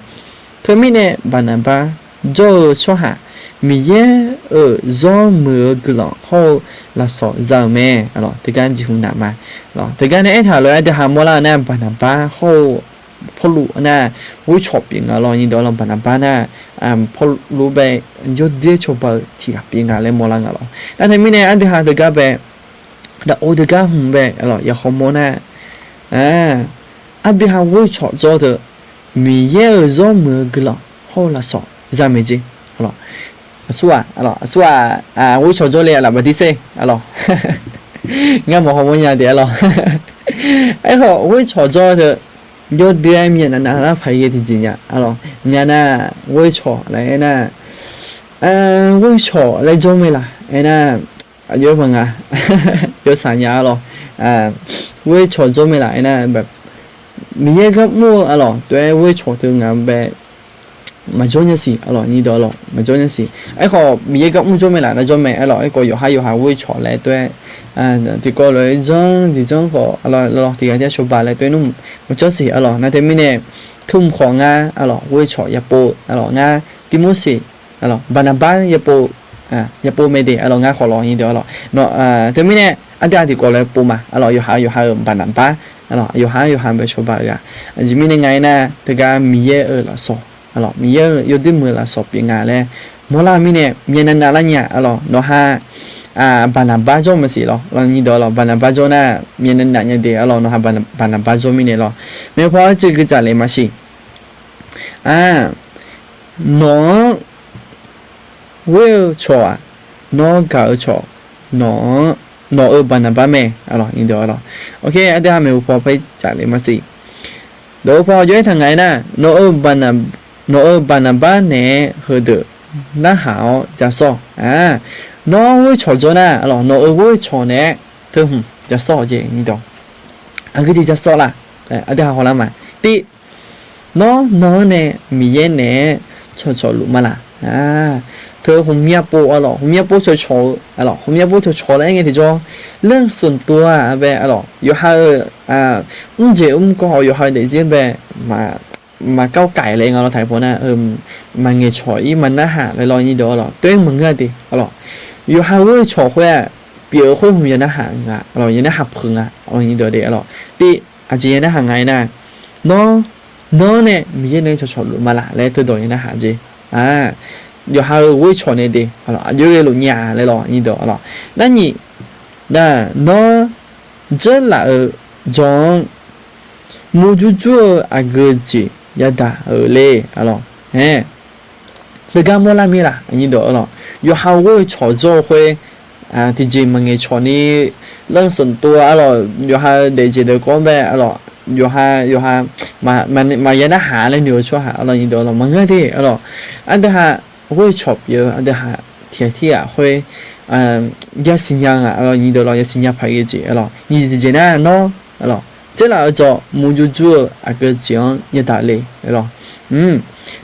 Teumirnae Baqnaqbar jawr-eu tsawrhaq, Miqyaer-euq zawr muiq-eu guiqlanq hawr-eu lafsawq za-euq mae. Teugar jeqhu naf ma. Teugar nae aertaq lof-aer aqdui ha mawrlar-eu nar, Baqnaqbar hawr-eu Pawrluv nar, ghoer cawq pyeuf nga lawr nyi deuq lawr. Baqnaqbar nar, Pawrluv bae yawdoer cawba-eu tiq ghaq pyeuf nga laer mawrlar nga lawr. Nar teumirnae aqdui ha teugar bae, daqov teugar hmq bae lawr, yakhawf mawr nar, aqdui ha ghoer cawq jawr teu, Miqyaer-euq zawr muiq-eu guiqlanq hawr-eu lafsawq za maeq jeq. Aqsur-aq, aqsur-aq, ghoer cawq jawr le-a laf baqdir ser lawr. Ngar maqhaw mawrnya de-a lawr. Aerkhawf ghoer cawq jawr teu, yawdoer-aer myavnav navlar paq-aer ghae tiqjeq nya lawr. Nga nar, ghoer cawq laer aernar, ghoer cawq laer jawr mae laf aernar, aqjox-aer ma nga, yawsaq nya-a lawr. Ghoer cawq jawr mae laf aernar, Miqyaer gar mr-eu lawr, tov-aer ghoer cawq teu ngaq bae maqjawr nya siq lawr nyi deuq lawr, maqjawr nya siq. Aerkhawf Miqyaer gar mr jawr mae laf nar jawr mae lawr. Aerkhawf yawqhar yawqha ghoer cawq laer tov-aer tiqkawv lof-aer janr jeq janr khawf lawr, tiq ghaq tir cawba laer tov-aer nmr maqjawr siq lawr. Nar teumirnae, tmq khawf ngar lawr, ghoer cawq yapov lawr, ngar Tirmorseq lawr, Baqnaqbar yapov, yapov mae de lawr, ngar khawf lawr nyi deuq lawr. Teumirnae aqdui ha tiqkawv lof-aer pov ma lawr, yawqha yawqha-euq Baqnaqbar lawr, yawqha yawqha bae cawba-eu ghaq. Aqjeq mirnae nga aernar, teugar Miqyaer-euq lafsawq lawr, Miqyaer-euq yawdoer muiq-eu lafsawq pyeuf nga laer mawrlar-eu mirnae myavnav navlar nya lawr. Nawqha Baqnaqbar jawr maqsiq lawr, nyi deuq lawr, Baqnaqbar jawr nar myavnav navnya de lawr, nawqha Baqnaqbar jawr mirnae lawr. Maeqpaw arcuiv gui tsaf le maqsiq. Nawq-anr ghoer-eu cawq-aq, nawr gaq-eu cawq, nawq-anr, nawq-euq Baqnaqbar mae lawr nyi deuq lawr. Aqdui ha maeqhu paw par tsaf le maqsiq. Dawq-eu paw jawr-aer taq nga aernar, nawq-euq Baqnaqbar naeq-aer heudeuq narhaq-awr ja sawr. Nawr ghoer cawq jawr nar lawr, nawq-euq ghoer cawq naeq-aer teu hmq ja sawr-awq jeq nyi dawq. Aqgeu jeq ja sawr laf? Aqdui ha hawlar ma. Tiv, nawr nan-anr nae Miqyaer naeq-aer cawqcawq luf ma laf? Teu hmqmya pov lawr, hmqmya pov cawqcawq-eu lawr, hmqmya pov cawqcawq laer aer ngae tiqjawr, เรื่องส่วนตัว-aq bae lawr, yawqha-euq mrjeq mrkawv-awr yawqha-euq daefzir bae maqkawv kaiq laer nga lawr, taq paw nar, maqngaeq cawq-ir maqnarhaq laer lawr nyi deuq lawr, tov-aer maqngeur-a de lawr. Yawqha ghoer-eu cawq khoer-aq, pyeuf-eu khoer hmq ya narhaq nga lawr, ya narhaq peuq nga lawr nyi deuq de lawr. Tiv, aqjeq ya narhaq nga aernar, nawr, nawr nae Miqyaer naeq-aer cawqcawq luf ma laf laer teudawq ya narhaq jeq. Yawqha-euq ghoer cawq nae de, aqjox ghae luf nya laer lawr nyi deuq lawr. Nar nyiq, nar, nawr dzeurlaf-eu jawr-anr murjur jur-eu aqgeu jeq yadaq-euq le lawr. Aer, teugar mawrlar mir laf nyi dawq lawr. Yawqha ghoer-eu cawq jawr-eu khoer, tiqjeq maqngaeq cawq ni, เรื่องส่วนตัว-aq lawr, yawqha daefjeq deuq kawv-anr bae lawr, yawqha, yawqha maqya narhaq laer noeq-eu tsawrhaq lawr nyi dawq lawr, maqngeur de lawr. Aqdui ha ghoer-eu cawq pyeuf-eu aqdui ha tiq ghaq tir ghaq khoer yasiq nya nga lawr nyi dawq lawr, yasiq nya paq ghae jeq lawr. Nyiq jeq nar nawr lawr, dzeurlaf-eu jawr murjur jur-eu aqgeu jeq-anr yadaq le lawr.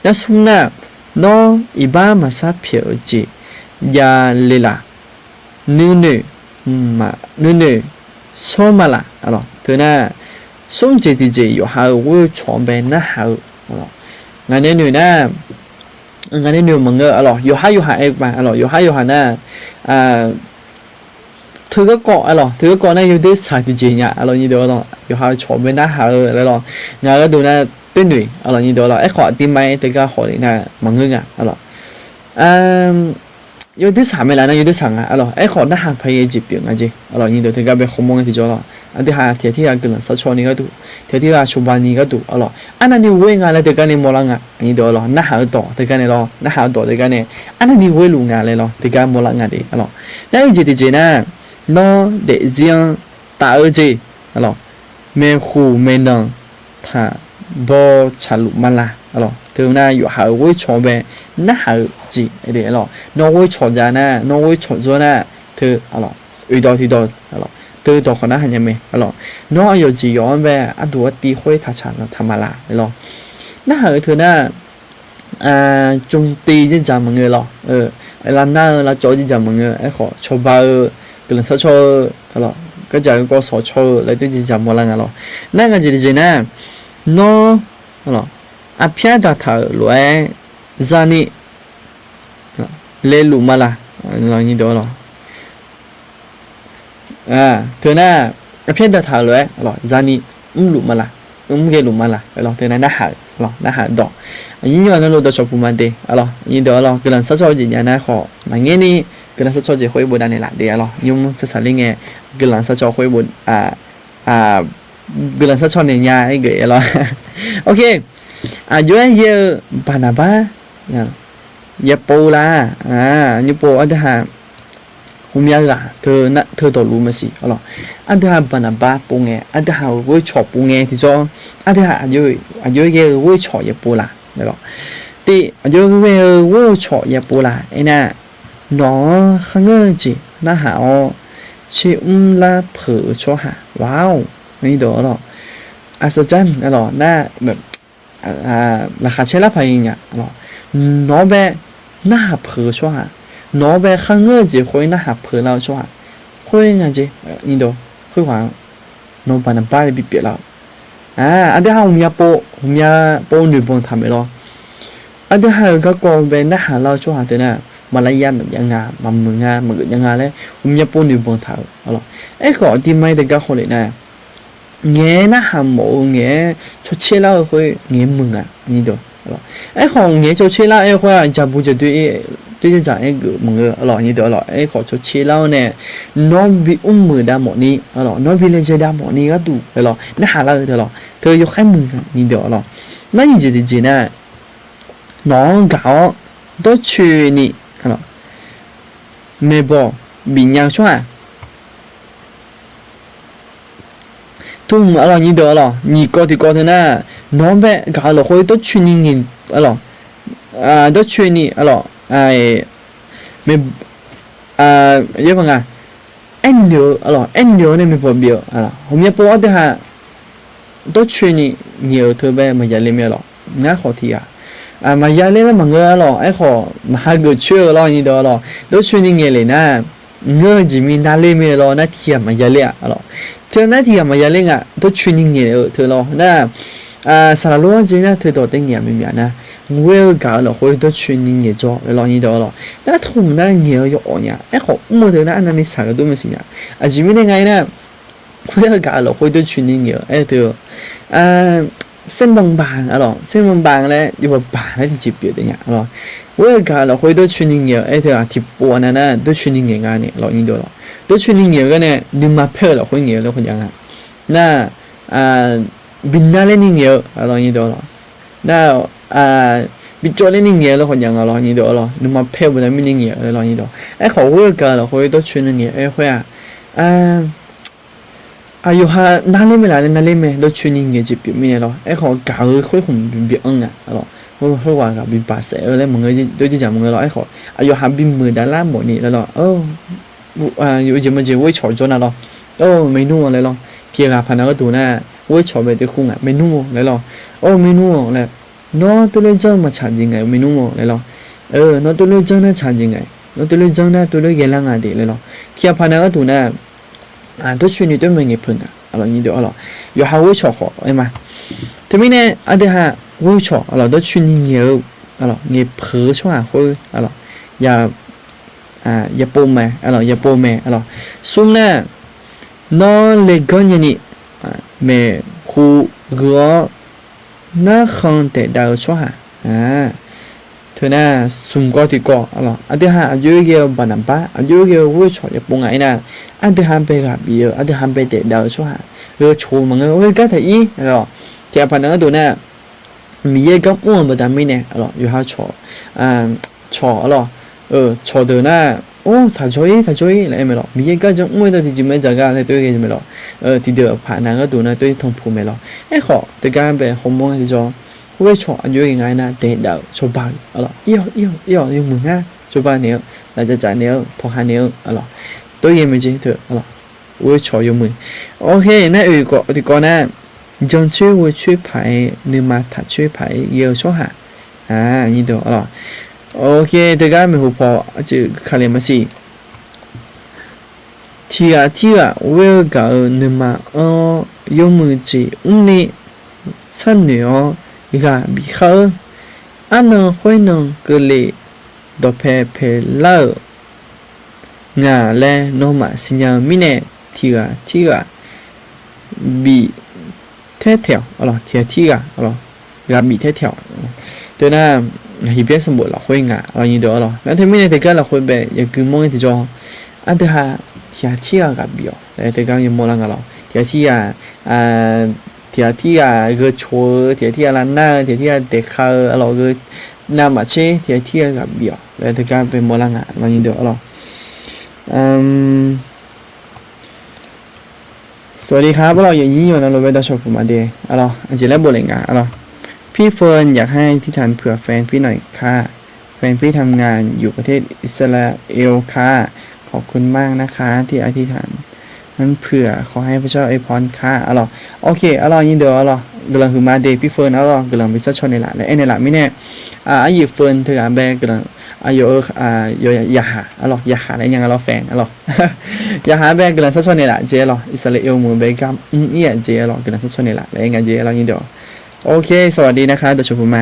Nar smr nar, nawr iqbax maqsar pyaeq-eu jeq javle laf? Nuinoeq, nuinoeq shawr ma laf lawr. Teu nar, smr jeq tiqjeq yawqha-euq ghoer-eu cawq-anr bae narhaq-eu lawr. Ngaq nae noeq nar, ngaq nae noeq maqngeur lawr, yawqhar yawqha aer ma lawr, yawqhar yawqha nar, teu garkawv lawr, teu garkawv nar yawdoer saq tiqjeq nya lawr nyi deuq lawr, yawqha-euq cawq bae narhaq-eu laer lawr. Ngaq gharduq nar, toer noeq lawr nyi deuq lawr. Aerkhawf aqdirma-aer teugar hawle nar maqngeur nga lawr. yawdoer saq mae laf nar yawdoer saq nga arlawq. Aerkhawf narhaq paq-aer jeq pyeuf nga jeq arlawq. Nyiq deuq teugar bae khawmawr ngae tiqjawr lawq. Aqdui haq tiqghaq tirghaq guiqlanq sarcaw ni gharduq, tiqghaq tirghaq cawba ni gharduq arlawq, arnavni ghoer nga laer teugar nae mawrlar nga. Nyiq deuq arlawq, narhaq-eu dawq teugar nae lawr, narhaq-eu dawq teugar nae arnavni ghoer luf nga laer lawr, teugar mawrlar nga de arlawq. Nar-eu jeq tiqjeq nar, nawr daefzir-anr taf-eu jeq arlawq, maeqhu maeqnan taq baw tsaqluf ma la arlawq. Teu nar yawqha-euq ghoer cawq bae narhaq-eu jeq arlawq. Nawr ghoer cawq ja nar, nawr ghoer cawq jawr nar, teu arlawq, oeqdawq tiqdawq arlawq, teu dawq khawf narhaq nya mae arlawq. Nawr aqyawf jeq yawf-anr bae arduq artiv khoer taqtsaq taq ma la arlawq. Narhaq-eu teu nar, jmq tiv dzerdzaq maqngeur lawq. Lavnar-eu lavcawv dzerdzaq maqngeur. Aerkhawf cawba-eu, guiqlanq sarcaw-eu arlawq, gardzaq garkawv sawqcaw-eu laer doer dzerdzaq mawrlar nga lawq. Nar nga jeq tiqjeq nar, nawr arpyar daqtaq-euq lof-aer zani laeluf ma la. Teu nar, arpyar daqtaq-euq lof-aer zani mrluf ma la, mrghae luf ma la. Teu nar narhaq-eu, narhaq-eu dawq, aqnyir nymr-aq nawr lof dawqcawq puq ma de arlawq. Nyiq deuq arlawq, guiqlanq sarcaw jeq nya nar khawf maqngaer ni, guiqlanq sarcaw jeq khoer bof davnaeq laf de arlawq. Nymr sarsaq ler ngae, guiqlanq sarcaw khoer bof guiqlanq sarcaw naeq nya-aer geuf-a lawr. Aqjox-aer yaer-eu Baqnaqbar, yapov la, nymr pov aqdui haq, hmqmya ghaq teu dawqluf maqsiq arlawq. Aqdui haq Baqnaqbar pov ngae, aqdui haq-euq ghoer cawq pov ngae tiqjawr, aqdui haq aqjox-aer yaer-eu ghoer cawq yapov la. Tiv aqjox-aer ghae-eu ghoer-eu cawq yapov la aernar, nawq-anr kharngeur-eu jeq narhaq-awr, tsermr lar peuq-eu tsawrhaq, wow, aqdui arlawq, aqsaqjanr arlawq nar, laqkhaq caer lar paq-ir nya. Nawq-anr bae narhaq peuq-eu tsawrhaq, nawq-anr bae kharngeur-eu jeq khoer narhaq peuq lar-eu tsawrhaq, khoer nga jeq, khoerghaq-anr nawq Baqnaqbar nae bipyeuf lar-awq. Aqdui haq hmqmya pov, hmqmya pov noeqbanq taq maeq lawr. Aqdui haq-euq garkawv bae narhaq lar-eu tsawrhaq teu nar, maqlar yar maqjav nga, maqmuiq nga, maqgeuf jav nga laer hmqmya pov noeqbanq taq-euq arlawq. Aerkhawf aqduimaf-aer teugar khawf le nar, ngaeq-aer narhaq mawf-eu ngaeq-aer cawcaer lar-eu khoer ngaeq-aer muiq nga. Aerkhawf ngaeq-aer cawcaer lar-aer khoer-aq jaqbu jaqdoer, doer dzerdzaq-aer geuf maqngeur arlawq. Aerkhawf cawcaer lar-awr nae, nawr bi mrmuiq dav mawfni arlawq, nawr bi laejae dav mawfni gharduq laer lawr, narhaq lar-eu teu lawr, teu yawkhaer muiq nga. Aqdui arlawq, nar nyiq jeq tiqjeq nar, nawq-anr gaq-awr dawrcoeni maeqbawq bifnya-eu tsawrhaq tmq arlawq, nyiq deuq arlawq, nyiq kawv tiqkawv teu nar, nawq-anr bae gaq-eu lafkhoer dawrcoeni ngaeq arlawq, dawrcoeni arlawq, aer, aernoeq-eu arlawq, aernoeq-eu nae maeqbawq bif-eu, hawqmya pov aqdui haq dawrcoeni ngaeq-euq teu bae maqya le mae arlawq. Ngar khawf tiq ghaq maqya ler laer maqngeur arlawq. Aerkhawf maqhageuf coer-eu lawr, aqdui arlawq, dawrcoeni ngaeq le nar, ngeur-eu jeq mir nar ler mae lawr, nar tiq ghaq maqya ler-a arlawq. Teu nar tiq ghaq maqya ler nga, dawrcoeni ngaeq-eu teu lawr nar, saqlaq lof-anr jeq nar teu dawq taef ngaeq-a maqmyaq nar, ghoer-eu gaq-eu lafkhoer dawrcoeni ngaeq jawr laer lawr, aqdui arlawq. Nar tmq nar ngaeq-eu yawawf nya. Aerkhawf mr-eu teu nar arnavni saqgaq dur maqsiq nya. Aqjeq mirnae nga-ir nar, ghoer-eu gaq-eu lafkhoer dawrcoeni ngaeq-eu aer teu เส้นบางๆ arlawq, เส้นบางๆ laer yawbaq baq laer tiqjeq pyeuf taef nya arlawq. Ghoer-eu gaq-eu lafkhoer dawrcoeni ngaeq-eu aer teu-aq, tiqpov-a nav nar dawrcoeni ngaeq nga ni arlawq, aqdui arlawq. Dawrcoeni ngaeq-eu gar nae nuima paer-eu lafkhoer ngaeq-eu laer khawf jav nga. Nar, bi nar ler ni ngaeq-eu arlawq, aqdui arlawq. Nar, bi cawv ler ni ngaeq-eu laer khawf jav nga lawr, aqdui arlawq. Nuima paer-eu baqda mirni ngaeq-eu laer lawr, aqdui arlawq. Aerkhawf ghoer-eu gaq-eu lafkhoer dawrcoeni ngaeq-eu aer khoer-aq, aqyawf ha nar ler mae laf laer nar ler mae, dawrcoeni ngaeq jeq pyeuf mirnae lawr. Aerkhawf gaq-eu khoer khmq bi anr nga arlawq. Khoerghaq ghaq bi baq saef-eu laer maqngeur, dawr dzerdzaq maqngeur lawr. Aerkhawf aqyawf ha bi muiq dav lar mawfni laer lawr, yawjeq maqjeq ghoer cawq jawr nav lawr. Or, maernmr-a laer lawr. Tiq ghaq paq nav gharduq nar, ghoer cawq bae teu kur nga, maernmr-a laer lawr. Or, maernmr-a laer, nawr tov loer janr maqtsaq jeq ngaeq-eu maernmr-a laer lawr. Nawr tov loer janr nar tsaq jeq ngaeq, nawr tov loer janr nar tov loer ghae lar nga de laer lawr. Tiq ghaq paq nav gharduq nar, dawrcoeni tov mae ngaeq peuq nga arlawq, aqdui arlawq. Yawqha ghoer cawq khawf aer ma. Teumirnae aqdui ha ghoer cawq arlawq, dawrcoeni ngaeq-eu arlawq, ngaeq peuq-eu tsawrhaq khoer arlawq, ya, yapov mae arlawq, yapov mae arlawq. Smr nar, nawr laeganr nyani maeqhu gui-awr narkhan taef dav-eu tsawrhaq, Teunar smq gawr tiqkawv, aqdui ha aqjox-aer ghae-eu Baqnaqbar, aqjox-aer ghae-eu ghoer cawq yav pov ngaq-aer nar, aqdui ha bae ghaq bif-eu, aqdui ha bae daef dav-eu tsawrhaq, gheu cawq-eu maqngeur, oe gar taq ir, tiqghaq paq naq gharduq nar, Miqyaer gar mr-eu baqda mirnae, yawqha cawq, cawq, cawq deuq nar, or, taq jawr-ir, taq jawr-ir laer aer mae lawq. Miqyaer gar jan mr-aer dawq tiqjeq mae dzaq gar laer tov-aer ghae-eu mae lawq. Tiqdeuq paq naq gharduq nar tov-aer tanqpuq mae lawq. Aerkhawf, teugar bae hawmawr-aer tiqjawr, ghoer cawq aqjox-aer ghae nga-aer nar, daef dav-euq cawba-euq, aqlawq, ir-awq, ir-awq, ir-awq, yawmuiq ngar, cawba naeq-eu, lafdzaqdzaq naeq-eu, tawqha naeq-eu, aqlawq, tov-aer ghae mae jeq teu, aqlawq, ghoer cawq yawmuiq. Ok, nar oeq tiqkawv nar, jancoer ghoecoer paq-aer, nuima taqcoer paq-aer ghae-eu tsawrhaq, aqlawq, ok, teugar maeqhu paw aqcuif kale maqsiq. Tiqghaq tirghaq ghoer-eu gaq-euq nuima anr-awr, yawmuiq jeq mrni sharnoeq-awr ghaq bif khar-eur. Arnan khoernan keuvle dawqpae paelar-euq nga laer nawmaf siqnya-eu mirnae, tiqghaq tirghaq bif taer taeq-awq, tiqghaq tirghaq ghaq bif taer taeq-awq. Teunar, Heqbyaer sanqbof lafkhoer nga, aqlawq, nyiq deuq, aqlawq. Nar teumirnae teugar lafkhoer bae yagui mawr ngae tiqjawr, aqdui ha tiqghaq tirghaq ghaq bif-awq laer teugar yamawr lar nga lawq. Tiqghaq tirghaq, tiqghaq tirghaq gheu coq-eu, tiqghaq tirghaq lavnar-eu, tiqghaq tirghaq daeqka-eu, aqlawq, gheu navmaqtser tiqghaq tirghaq ghaq bif-awq laer teugar bae mawr lar nga, aqlawq, nyiq deuq, aqlawq. สวัสดีครับ พวกเรา อย่างนี้ อยู่นะ เราไป dawrcawq puq ma de, aqlawq, aqjeq laer bof le nga, aqlawq. พี่เฟิร์น อยากให้อธิษฐานเผื่อแฟนพี่หน่อยค่ะ แฟนพี่ทำงานอยู่ประเทศอิสราเอลค่ะ ขอบคุณมากนะคะที่อธิษฐานนั้นเผื่อ ขอให้พระเจ้าอวยพรค่ะ aqlawq. Ok, aqlawq, nyiq deuq, aqlawq, guiqlanq huiqma de, พี่เฟิร์น aqlawq, guiqlanq bi sarcaw naeqlaf laer aernaeq laf mirnae, aryiq เฟิร์น teughaq bae guiqlanq, aqyawf-eu, yawqha, aqlawq, yaqhaq laer nya nga lawr, แฟน aqlawq. Yaqhaq bae guiqlanq sarcaw naeqlaf jeq, aqlawq, Irsaqleqlav mr-eu bae gar mr-ir-aq jeq, aqlawq, guiqlanq sarcaw naeqlaf laer aer nga jeq, aqlawq, nyiq deuq. Ok, สวัสดีนะคะ dawqcawq puq ma.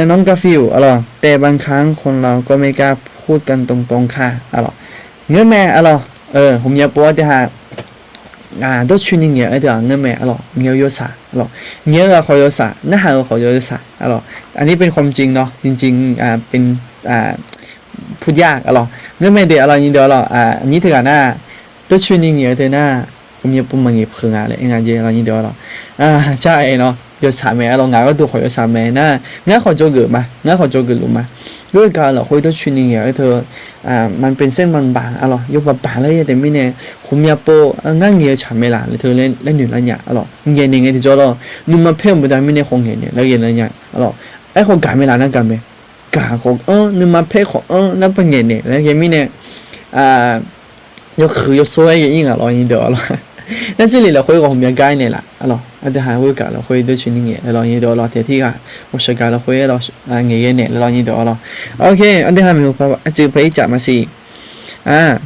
น้องกาฟิล aqlawq, แต่บางครั้งคนเราก็ไม่กล้าพูดกันตรงๆค่ะ aqlawq. Ngeur mae, aqlawq, hmqmya pov-awr teughaq dawrcoeni ngaeq-eu teughaq ngeur mae, aqlawq, ngaeq-eu yawsaq, aqlawq, ngaeq-eu ghaq khawf yawsaq, narhaq-eu khawf yawsaq, aqlawq. อันนี้เป็นความจริงเนาะ จริงๆ เป็น พูดยาก aqlawq. Ngeur mae de, aqlawq, nyiq deuq, aqlawq, aqnyir teughaq nar, dawrcoeni ngaeq-eu teu nar, hmqmya pov maqngaeq peuq nga laer aer nga jeq, aqlawq, nyiq deuq, aqlawq. Car-aer nar yawsaq mae, aqlawq, ngaq gharduq khawf yawsaq mae nar, ngar khawf dzawgeuf ma, ngar khawf dzawgeuf luf ma. Ghoer-eu gaq-eu lafkhoer dawrcoeni ngaeq-eu teu, มันเป็นเส้นบางๆ aqlawq, yawbaq baq laer aer taef mirnae, hmqmya pov ngar ngaeq-eu tsaq mae laf laer teu laer noeq lar nya, aqlawq. Ngaeqnaeq ngae tiqjawr lawr, nuima paer-eu baqda mirnae khawf ngaeqnaeq laer ghae lar nya, aqlawq. Aerkhawf gaq mae laf nar gaq mae. Gaq khawf anr, nuima paer khawf anr, nar paer ngaeqnaeq laer ghae mirnae, yawkhuiq yawsor-aer ghae-ir ngaq lawr, nyiq deuq, aqlawq. Nar jarlif lafkhoer ghawqmya gar-aer naeq laf, aqlawq. Aqdui ha ghoer gaq lafkhoer dawrcoeni ngaeq laer lawr, nyiq deuq, aqlawq, tiqghaq tirghaq ghawqshaq gaq lafkhoer aqlawq, ngaeq ghae naeq laer lawr, nyiq deuq, aqlawq. Ok, aqdui ha maeqhu paw aqcuiv paer-ir caf maqsiq.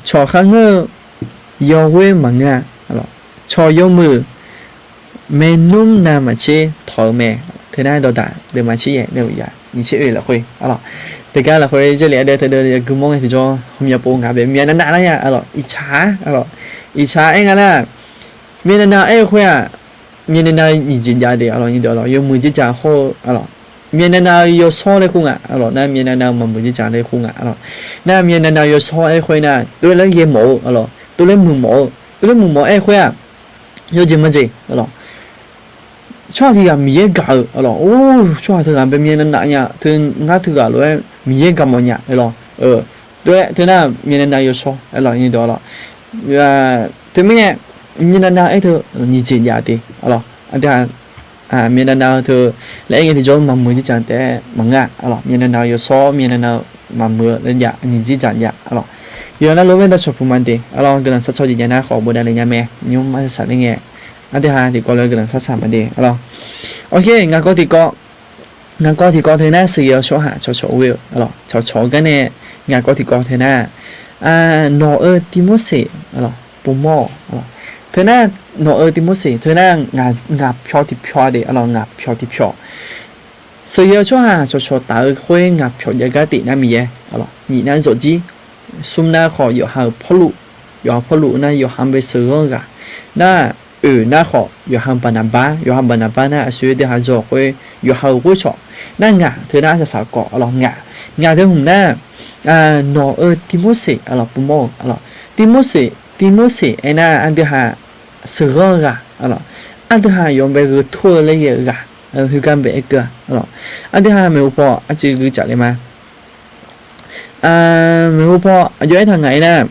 Cawq kharngeur-eu yawghoer maqngeur-a, cawq yawmuiq maernmr navmaqtser tawq-eu mae. Teunar dawqdaq deuvma tser yaef, deuvma yaf, nyiq tser oe lafkhoer, aqlawq. Teugar lafkhoer jarlif aqdui teudeuv yagui mawr ngae tiqjawr, hmqmya pov ngaq bae myavnav nav lar nya, aqlawq, iqcaq, aqlawq, iqcaq aer nga nar, myavnav nav aer-eu khoer-aq, myavnav nav nyiq jeq jav de, aqlawq, nyiq deuq, aqlawq, yawmuiq jeq jaq hawr-eu, aqlawq, myavnav nav-eu yawshawr laer kur ngaq, aqlawq, nar myavnav nav-eu maqmuiq jeq jaq laer kur ngaq, aqlawq. Nar myavnav nav-eu yawshawr aer khoer nar, tov-aer laer ghae mawf-eu, aqlawq, tov-aer muiq mawf-eu, tov-aer muiq mawf aer khoer-aq, yawjeq majeq, aqlawq, tsawrhaq tiq ghaq Miqyaer gaq-euq, aqlawq, or, tsawrhaq teughaq bae myavnav nav nya, teu ngar teughaq lof-aer Miqyaer gaq mawf nya, aqlawq, tov-aer teunar myavnav nav-eu yawshawr, aqlawq, nyiq deuq, aqlawq. Teumirnae myavnav nav aer teu nyiq jeq jav de, aqlawq, aqdui ha myavnav nav-eu teu laer aer ngae tiqjawr maqmuiq jeq jaq taef-aer maqngeur-a, aqlawq, myavnav nav-eu yawshawr, myavnav nav-eu maqmuiq-eu laer jav, nyiq jeq jaq jav, aqlawq. Yawqha navluf-aer dawrcawq puq ma de, aqlawq, guiqlanq sharcaw jeq jav nar khawf bofdav le nya mae, nymr ma saq saq ler ngae, aqdui ha tiqkawv lof-aer guiqlanq sharcaw ma de, aqlawq. Ok, ngaq kawv tiqkawv, ngaq kawv tiqkawv teu nar sheuqghae yawshawr haq cawqcawq ghoe-eu, aqlawq, cawqcawq-eu gar nae, ngaq kawv tiqkawv teu nar, nawq-euq Tivmorseq, aqlawq, povmawr-awq, aqlawq. Teu nar, nawq-euq Tivmorseq teu nar, ngaq pyawq tiqpyawq de, aqlawq, ngaq pyawq tiqpyawq. Sheuqghae-eu tsawrhaq cawqcawq taf-eu khoer ngaq pyawq jav gar tif nar Miqyaer, aqlawq, nyiq nar zawqjir, smr nar khawf yawqha-euq Pawrluv, yawqha Pawrluv nar yawqha bae sheuqghanr ghaq, nar, oeq nar khawf yawqha Baqnaqbar, yawqha Baqnaqbar nar aqsur-aer deuq ha dzaw khoer yawqha-euq ghoer cawq, Nar ngaq teu nar arsaq saq-eu kawf, arlawq, ngaq, ngaq teu hmq nar, nawq-euq Tivmorseq, arlawq, pumawr-eu, arlawq, Tivmorseq, Tivmorseq aernar aqdui haq sheuqghanr-eu ghaq, arlawq, aqdui haq yawf bae gheu tur-eu laer ghae-eu ghaq, heugar bae aerkeuv-a, arlawq, aqdui haq maeqhu paw aqcuiv gui caf le ma. Maeqhu paw aqjox aertaq ngaq-aer nar,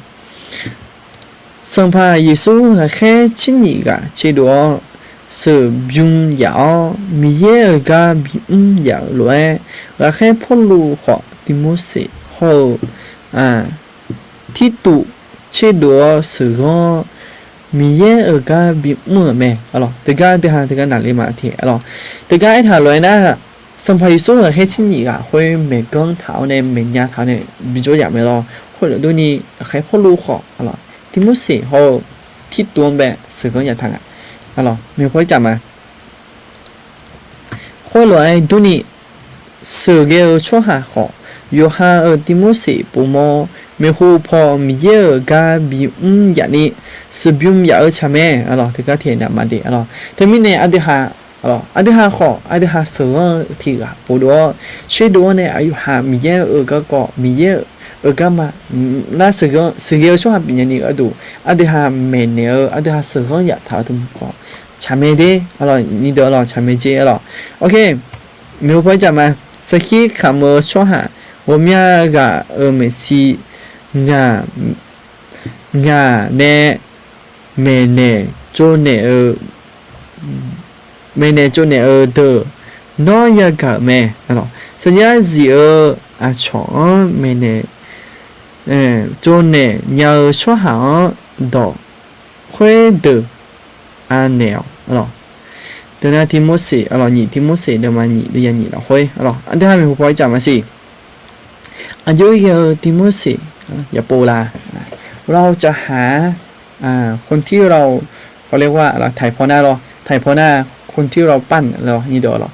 Sanqpaq Yeqsur ghaqkhaer tser nyif ghaq cerdov-awr sheuqbym yaf-awr, Miqyaer-euq gar bimr yaf-euq lof-aer, ghaqkhaer Pawrluv khawf, Tivmorseq hawr-eu Tirtuv tserdov-awr sheuqghanr-awr, Miqyaer-euq gar bimr-euq mae, arlawq. Teugar dui ha teugar naqler ma te, arlawq. Teugar aertaq lof-aer nar, Sanqpaq Yeqsur ghaqkhaer tser nyif ghaq khoer maeqganr taq-awr nae maeqnya taq-awr nae bijawr yaf mae lawr. Khoerlof durni ghaqkhaer Pawrluv khawf, arlawq, Tivmorseq hawr-eu Tirtuv-anr bae sheuqghanr yaftaq nga, arlawq, maeqhu paw ircaf ma. Khoerlof-aer durni, sheuqghae-eu tsawrhaq khawf, yawqha-euq Tivmorseq povmawr-awr, maeqhu paw Miqyaer-euq gar bimr yaf ni sheuqbym yaf-eu tsaq mae, arlawq, teugar tiqnav ma de, arlawq. Teumirnae aqdui haq, arlawq, aqdui haq khawf, aqdui haq sheuqghanr-eu tiq ghaq povdov-awr, tserdov-awr nae aqyawf haq Miqyaer-euq garkawv, Miqyaer-euq garma, nar sheuqghae-eu tsawrhaq bifnya ni gharduq, aqdui haq maeqnaeq-eu, aqdui haq sheuqghanr yaftaq-eu teumq khawf tsaq mae de, arlawq, nyiq deuq, arlawq, tsaq mae jeq, arlawq. Ok, maeqhu paw ircaf ma. Sarkir kamq-eu tsawrhaq ghawqmya ghaq-euq maeqshi ngaq, ngaq nae maeqnaeq tsovnaeq-eu, maeqnaeq tsovnaeq-eu deuq nawr yagaq-euq mae. Saqyar zif-eu aqcawq-anr maeqnaeq tsovnaeq nya-eu tsawrhaq-anr dawq khoerdeuq anaeq-awq, arlawq. Teunar Tivmorseq, arlawq, nyiq Tivmorseq deuvma nyiq deuv ya nyiq lafkhoer, arlawq, aqdui ha maeqhu paw ircaf maqsiq. Aqjox-aer ghae-eu Tivmorseq yaqpov la, เราจะหา คนที่เรา เขาเรียกว่า ถ่ายพอหน้า lawr, ถ่ายพอหน้า คนที่เราปั้น lawr, nyiq deuq, arlawq,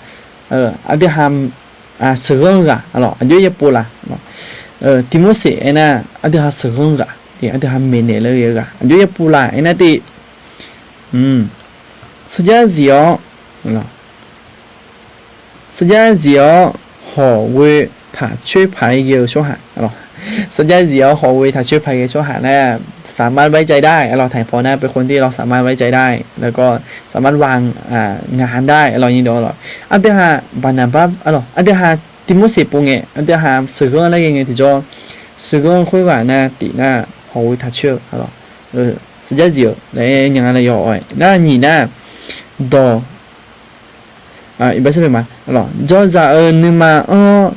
aqdui ha sheuqghanr-eu ghaq, arlawq, aqjox-aer yaqpov la, Tivmorseq aernar aqdui ha sheuqghanr-eu ghaq, aqdui ha maeqnaeq laer ghae-eu ghaq, aqjox-aer yaqpov la aernar tiv, sarjax zif-awr, sarjax zif-awr hawq ghoe taq coer paq-aer ghae-eu tsawrhaq, sarjax zif-awr hawq ghoe taq coer paq ghae-eu tsawrhaq nar, สามารถไว้ใจได้ arlawq, ถ่ายพอหน้า เป็นคนที่เราสามารถไว้ใจได้ แล้วก็สามารถวางงานได้ arlawq, nyiq deuq, arlawq, aqdui ha Baqnaqbar, arlawq, aqdui ha Tivmorseq pov ngae, aqdui ha sheuqghanr laer ghae ngae tiqjawr, sheuqghanr khoerghaq nar tif nar hawq ghoe taq coer-eu, arlawq, sarjax zif-eu laer nya nga laer yaw-aer nar, nyiq nar dawq Dzawzaq-eu nuima anr-awr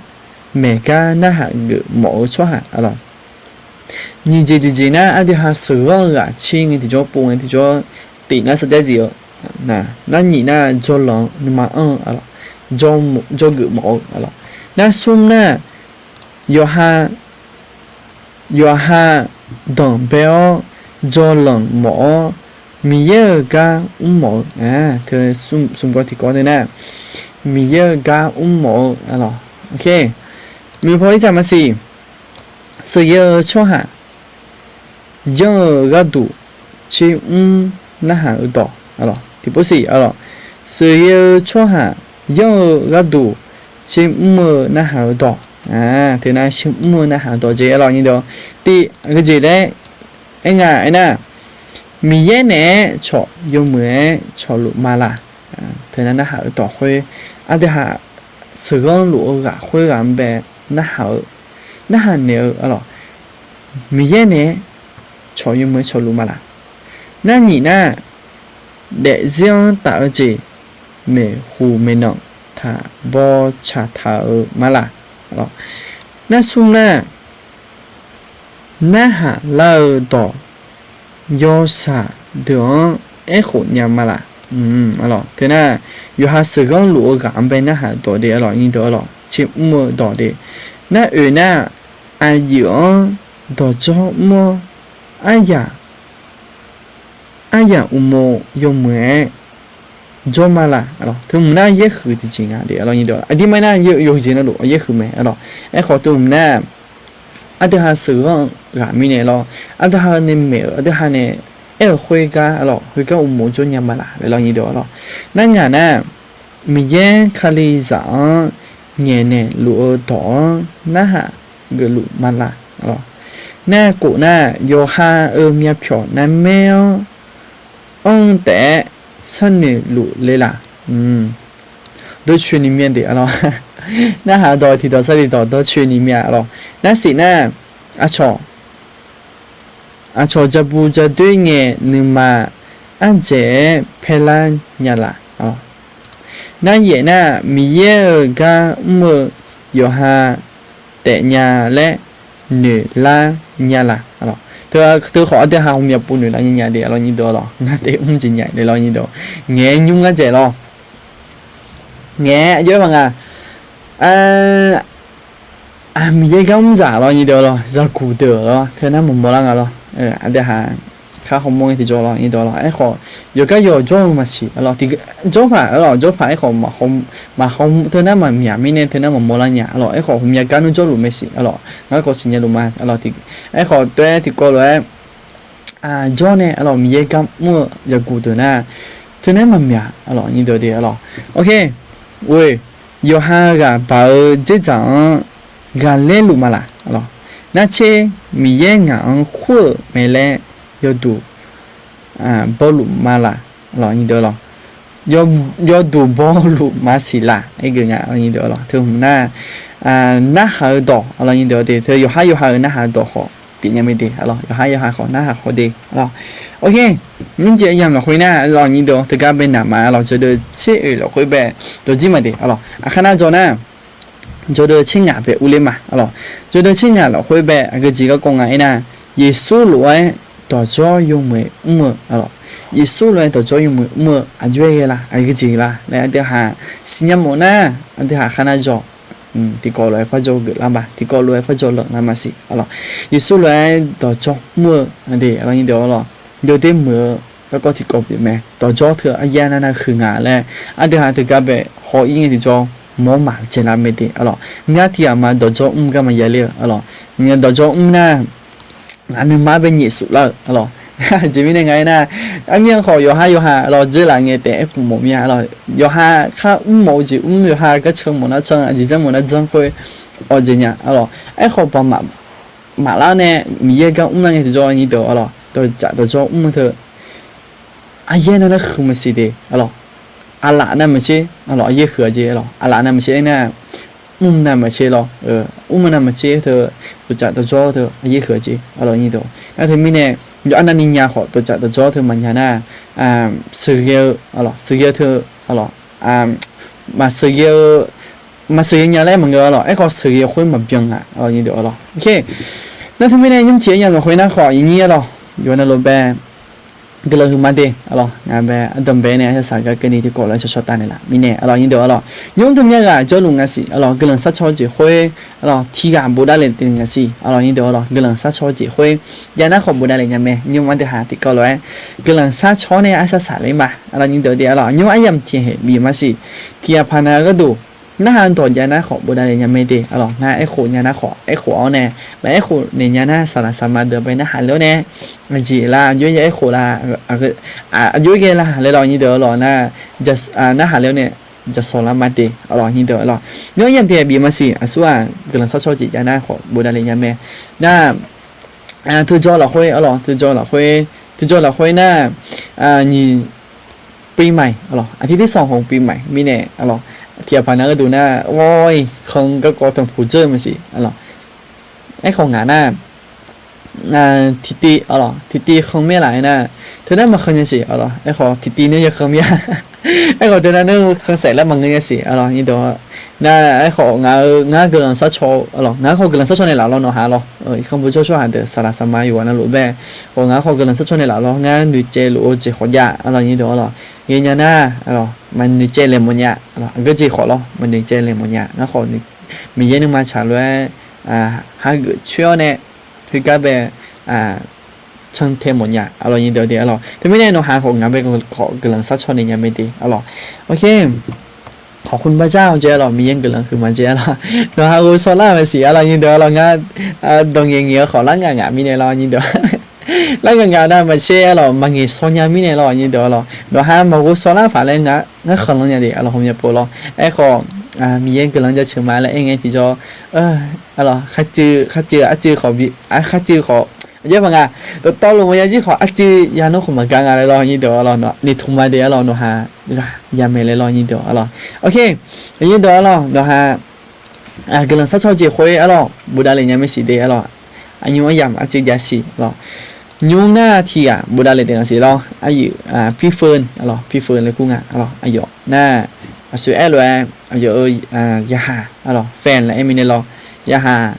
maeqgar narhaq geuf mawf-eu tsawrhaq, arlawq, nyiq jeq tiqjeq nar aqdui ha sheuqghanr-eu ghaq tser ngae tiqjawr pov ngae tiqjawr, tif nar sarjax zif-eu, nar nyiq nar dzawlanq nuima anr-eu, arlawq, dzawgeuf mawf-eu, arlawq, nar smr nar yawqha yawqha danqbae-awr dzawlanq mawf-awr Miqyaer-euq gar mrmawf-eu, teu smr gawr tiqkawv teu nar Miqyaer-euq gar mrmawf-eu, arlawq, maeqhu paw ircaf maqsiq. Sheuqghae-eu tsawrhaq yanr-eu gharduq tser mr narhaq-eu dawq, arlawq, tiqpov siq, arlawq, sheuqghae-eu tsawrhaq yanr-eu gharduq tser mr-eu narhaq-eu dawq, teu nar tser mr-eu narhaq-eu dawq jeq, arlawq, nyiq deuq, tiv, aqgeujeq laer aer nga aernar, Miqyaer naeq-aer cawq yawmuiq-aer cawqluf ma laq, teu nar narhaq-eu dawq khoer, aqdui haq sheuqghanr luf-eu ghaq khoerghaq-anr bae narhaq-eu, narhaq naeq-eu, arlawq, Miqyaer naeq-aer cawq yawmuiq-aer cawqluf ma laq. Nar nyiq nar, daefzir-anr taf-eu jeq maeqhu maeqnan taq bawtsaq taq-euq ma laq. Nar smr nar, narhaq lar-eu dawq yawshaq deuq-anr aerkhof nya ma laq. Teu nar, yawqha sheuqghanr luf-eu ghaq-anr bae narhaq dawq de, arlawq, nyiq deuq, arlawq, tser mr-eu dawq de. Nar oeq nar, aqyuif-anr dawqdzawr mr-awr, aryaq, aryaq uqmov yawmuiq-aer jawr ma laq, arlawq, teu hmq nar yaerhuiq tiqjeq nga de, arlawq, nyiq deuq, aqdirmar nar yawhuiq jeq navluf yaerhuiq mae, arlawq. Aerkhawf teu hmq nar, aqdui ha sheuqghanr-eu ghaq mirnae lawr, aqdui ha nae maeq-euq, aqdui ha nae aer-euq khoergar, arlawq, khoergar uqmov jawr nya ma laq laer lawr, nyiq deuq, arlawq. Nar ngaq nar, Miqyaer Kalizaq-anr ngaeqnaeq luf-eu dawq-anr narhaq geufluf ma laf. Nar kof nar, yawqha-euq myavpyawq narmaer-anr anr taef-aer sharnoeq luf le laf. Dawrcoeni myav de arlawr. Narhaq dawq tiqdawq sar tiqdawq dawrcoeni myav arlawr. Narsiq nar, aqcawq, aqcawq jabu jadoer ngae nuima ardzaeq-aer paerlar nya laf. Naryaef nar, Miqyaer-euq gar mr-eu yawqha taef nya laer noeqlar nya laf. Teu khawf aqdui ha ghawqmya pov noeqlar nya nya de arlawr nyir deuq arlawr. Ngar taef mr jeq nya de arlawr nyir deuq. Ngaeq-aer nymr ngar dzaeq lawr. Ngaeq-aer aqjox-aer maqnga. Miqyaer gar mr zaq arlawr nyir deuq arlawr. Zaqguq deuq arlawr. Teu nar maqmawr lar nga lawr. Aqdui ha khar hawmawr ngae tiqjawr arlawr nyir deuq arlawr. Aerkhawf, yawqgar yawq jawr-eu maqsiq arlawr. Jawrpaq arlawr, jawrpaq aerkhawf maqhaw, teu nar maqmyaq mirnae teu nar maqmawr lar nya arlawr. Aerkhawf, ghawqmya gar nmr jawrluf mae siq arlawr. Ngar khawf siqnya luf ma arlawr. Aerkhawf, teu-aer tiqkawv lof-aer jawr nae arlawr, Miqyaer gar mr-eu zaqguq deuq nar, teu nar maqmyaq arlawr nyir deuq de arlawr. Oe, yawqha ghaq baq-eu dzerdzaq-anr ghaqler luf ma laf arlawr. Nartser, Miqyaer ngaq-anr kur-euq mae laer yawduq bawluf ma laf arlawr nyir deuq arlawr. Yawduq bawluf maqsiq laf aer geu nga arlawr nyir deuq arlawr. Teu hmq nar, narhaq-eu dawq arlawr nyir deuq de. Teu yawqhar yawqha-euq narhaq-eu dawq khawf pyeuf nya mae de arlawr. Yawqhar yawqha khawf narhaq haw de arlawr. Oke, nymrjeq yamq lafkhoer nar arlawr nyir deuq teugar bae naq ma arlawr. Jawqdeuv tser oeq lafkhoer bae dawqjir ma de arlawr. Aqkar nar jawr nar, jawqdeuv tser ngaq bae urler ma arlawr. Jawqdeuv tser ngaq lafkhoer bae aqgeu jeq garkawv nga aernar, Yeqsur lof-aer dawqdzawr yawmuiq mr-eu arlawr. Yeqsur lof-aer dawqdzawr yawmuiq mr-eu aqjox-aer ghae la, aqgeu jeq la laer aqdui ha siqnya mawf nar, aqdui ha aqkar nar jawr, tiqkawv lof-aer par jawr geuflar ma, tiqkawv lof-aer par jawr lanqlar ma siq arlawr. Yeqsur lof-aer dawqdzawr mr-eu de arlawr nyir deuq arlawr. Yawdaef muiq-eu garkawv tiqkawv pyeuf mae. Dawqdzawr teu aryaer nar nar huiq nga laer aqdui ha teugar bae haw-ir ngae tiqjawr mawr maqjae lar mae de arlawr. Ngar tiq ghaq ma dawqdzawr mr gar maqya ler-eu arlawr. Dawqdzawr mr nar, ngaq nuima bae nyaef suf lar-euq arlawr. Aqjeq mirnae nga aernar, armyanr khawf yawqhar yawqha arlawr dzeurlaf ngae taef-aer pmq mawf mir-a arlawr. Yawqha khar mr mawf-eu jeq mr, yawqha garcan mawf nar can, aqjeq janr mawf nar janr khoer awqjeq nya arlawr. Aerkhawf baq maqlar nae Miqyaer gar mr lar ngae tiqjawr nyir deuq arlawr, dawqcaf dawqdzawr mr-eu teu aryaer nar nar huiq maqsiq de arlawr. Aqlaf navmaqtser arlawr, aryaer huiq-a jeq arlawr. Aqlaf navmaqtser aernar, mr navmaqtser lawr. Mr navmaqtser teu, dawqcaf dawqdzawr teu aryaer huiq-a jeq arlawr nyir deuq. Nar teumirnae, yawqha navni nya khawf dawqcaf dawqdzawr teu maqnya nar, sheuqghae-eu arlawr, sheuqghae-eu teu arlawr, maqsheuqghae-eu, maqsheuqghae nya laer maqngeur arlawr. Aerkhawf sheuqghae khoer maqbyan nga arlawr nyir deuq arlawr. Oke, nar teumirnae nymrcif-aer yamq lafkhoer nar khawf iqnyir arlawr, yawqha navluf bae guiqlanq huiqma de arlawr. Ngaq bae ardanq bae nae arsaq saq gar keuvni tiqkawv lof-aer cawcaw taf naeqlaf mirnae arlawr nyir deuq arlawr. Nymr teu myav ghaq jawrluf nga siq arlawr. Guiqlanq sharcaw-eu jeq khoer arlawr, tiq ghaq bofdav le te nga siq arlawr nyir deuq arlawr. Guiqlanq sharcaw-eu jeq khoer jav nar khawf bofdav le nya mae. Nymr ardui ha tiqkawv lof-aer guiqlanq sharcaw nae arsaq saq ler ma arlawr nyir deuq de arlawr. Nymr aryamq tiq haeq bif ma siq. Tiq ghaq paq nav-eu gharduq narhaq-eu dawq jav nar khawf bofdav le nya mae de arlawr. Ngar aerkhof nya nar khawf aerkhof-awr nae, maqaerkhof naeq nya nar saqlaq saqma deuq bae narhaq ler-awr nae, aqjeq la, aqjox-aer aerkhof la, aqjox-aer ghae la laer lawr nyir deuq arlawr nar, narhaq ler-awr nae jaqsawq lar ma de arlawr nyir deuq arlawr. Nymr aryamq tiq haeq bif ma siq. Aqsur-aq guiqlanq sharcaw jeq jav nar khawf bofdav le nya mae. Nar teujaw lafkhoer arlawr, teujaw lafkhoer, teujaw lafkhoer nar, nyiq ปีใหม่ arlawr, อาทิตย์ที่สองของปีใหม่ mirnae arlawr. Tiq ghaq paq nav gharduq nar, ghawr-iq khan garkawv tanqpuq dzeur-eu maqsiq arlawr. Aerkhawf ngaq nar, tiqtiv arlawr, tiqtiv khan maer laf-aer nar, teu nar maqkhan nya siq arlawr. Aerkhawf tiqtiv nar ya khan mir-a. Aerkhawf teu nar nar khan saef lar maqngeur nya siq arlawr nyir deuq. Nar aerkhawf ngaq-eu ngar guiqlanq sharcaw arlawr, ngaq khawf guiqlanq sharcaw naeqlaf lawr nawq ha lawr. Irkanr bujawr tsawrhaq deuq saqlaq saqma yawqghaq navluf bae, khawf ngaq khawf guiqlanq sharcaw naeqlaf lawr. Ngar noeqcaev luf-eu jeq khawf jav arlawr nyir deuq arlawr. Ghaenya nar, maqnoeqcaev laeq mawf nya arlawr. Aqgeu jeq khawf lawr maqnoeqcaev laeq mawf nya. Ngar khawf Miqyaer nuima tsaq lof-aer hageuf coer-awr nae, khoergar bae cantae mawf nya arlawr nyir deuq de arlawr. Teumirnae nawq ha khawf ngaq bae khawf guiqlanq sharcaw naeq nya mae de arlawr. Oke, khawf khun bar jar-awr jeq arlawr, Miqyaer guiqlanq huiqma jeq arlawr. Nawq ha ghovshaw lar maqsiq arlawr nyir deuq arlawr. Ngar dawq ngaeq ngaeq-eu khawf lar ngaq ngaq mirnae lawr nyir deuq. Lar ngaq ngaq nav maqtser arlawr, maqngaeq shaw nya mirnae lawr nyir deuq arlawr. Nawq ha maqghovshaw lar paq laer ngar khanqlanr nya de arlawr, hawmya pov lawr. Aerkhawf Miqyaer guiqlanq jaceuq ma laer aer ngae tiqjawr, arlawq, kharcuiv, kharcuiv arcuiv khawf bi, kharcuiv khawf, aqjeq baq nga, dawqtawvluf maqya jir khawf arcuiv ya nawr khawf maqgar nga laer lawr nyir deuq arlawq, nawq noeqtmq ma de arlawq, nawqha ghaq ya mae laer lawr nyir deuq arlawq. Ok, nyir deuq arlawq, nawqha guiqlanq sharcaw jeq khoer arlawq bofdav lef nya mae siq de arlawq. Aqnymr aryamq arcuiv jav siq arlawq. Nymr nar tiq ghaq bofdav lef taef nga siq lawr, aryuif, pirfeun arlawq, pirfeun laer kur nga arlawq. Aqyawf nar, aqsoeq aer lof-aer aqyawf-euq yahaq arlawq, fan laer aer mirnae lawr, yahaq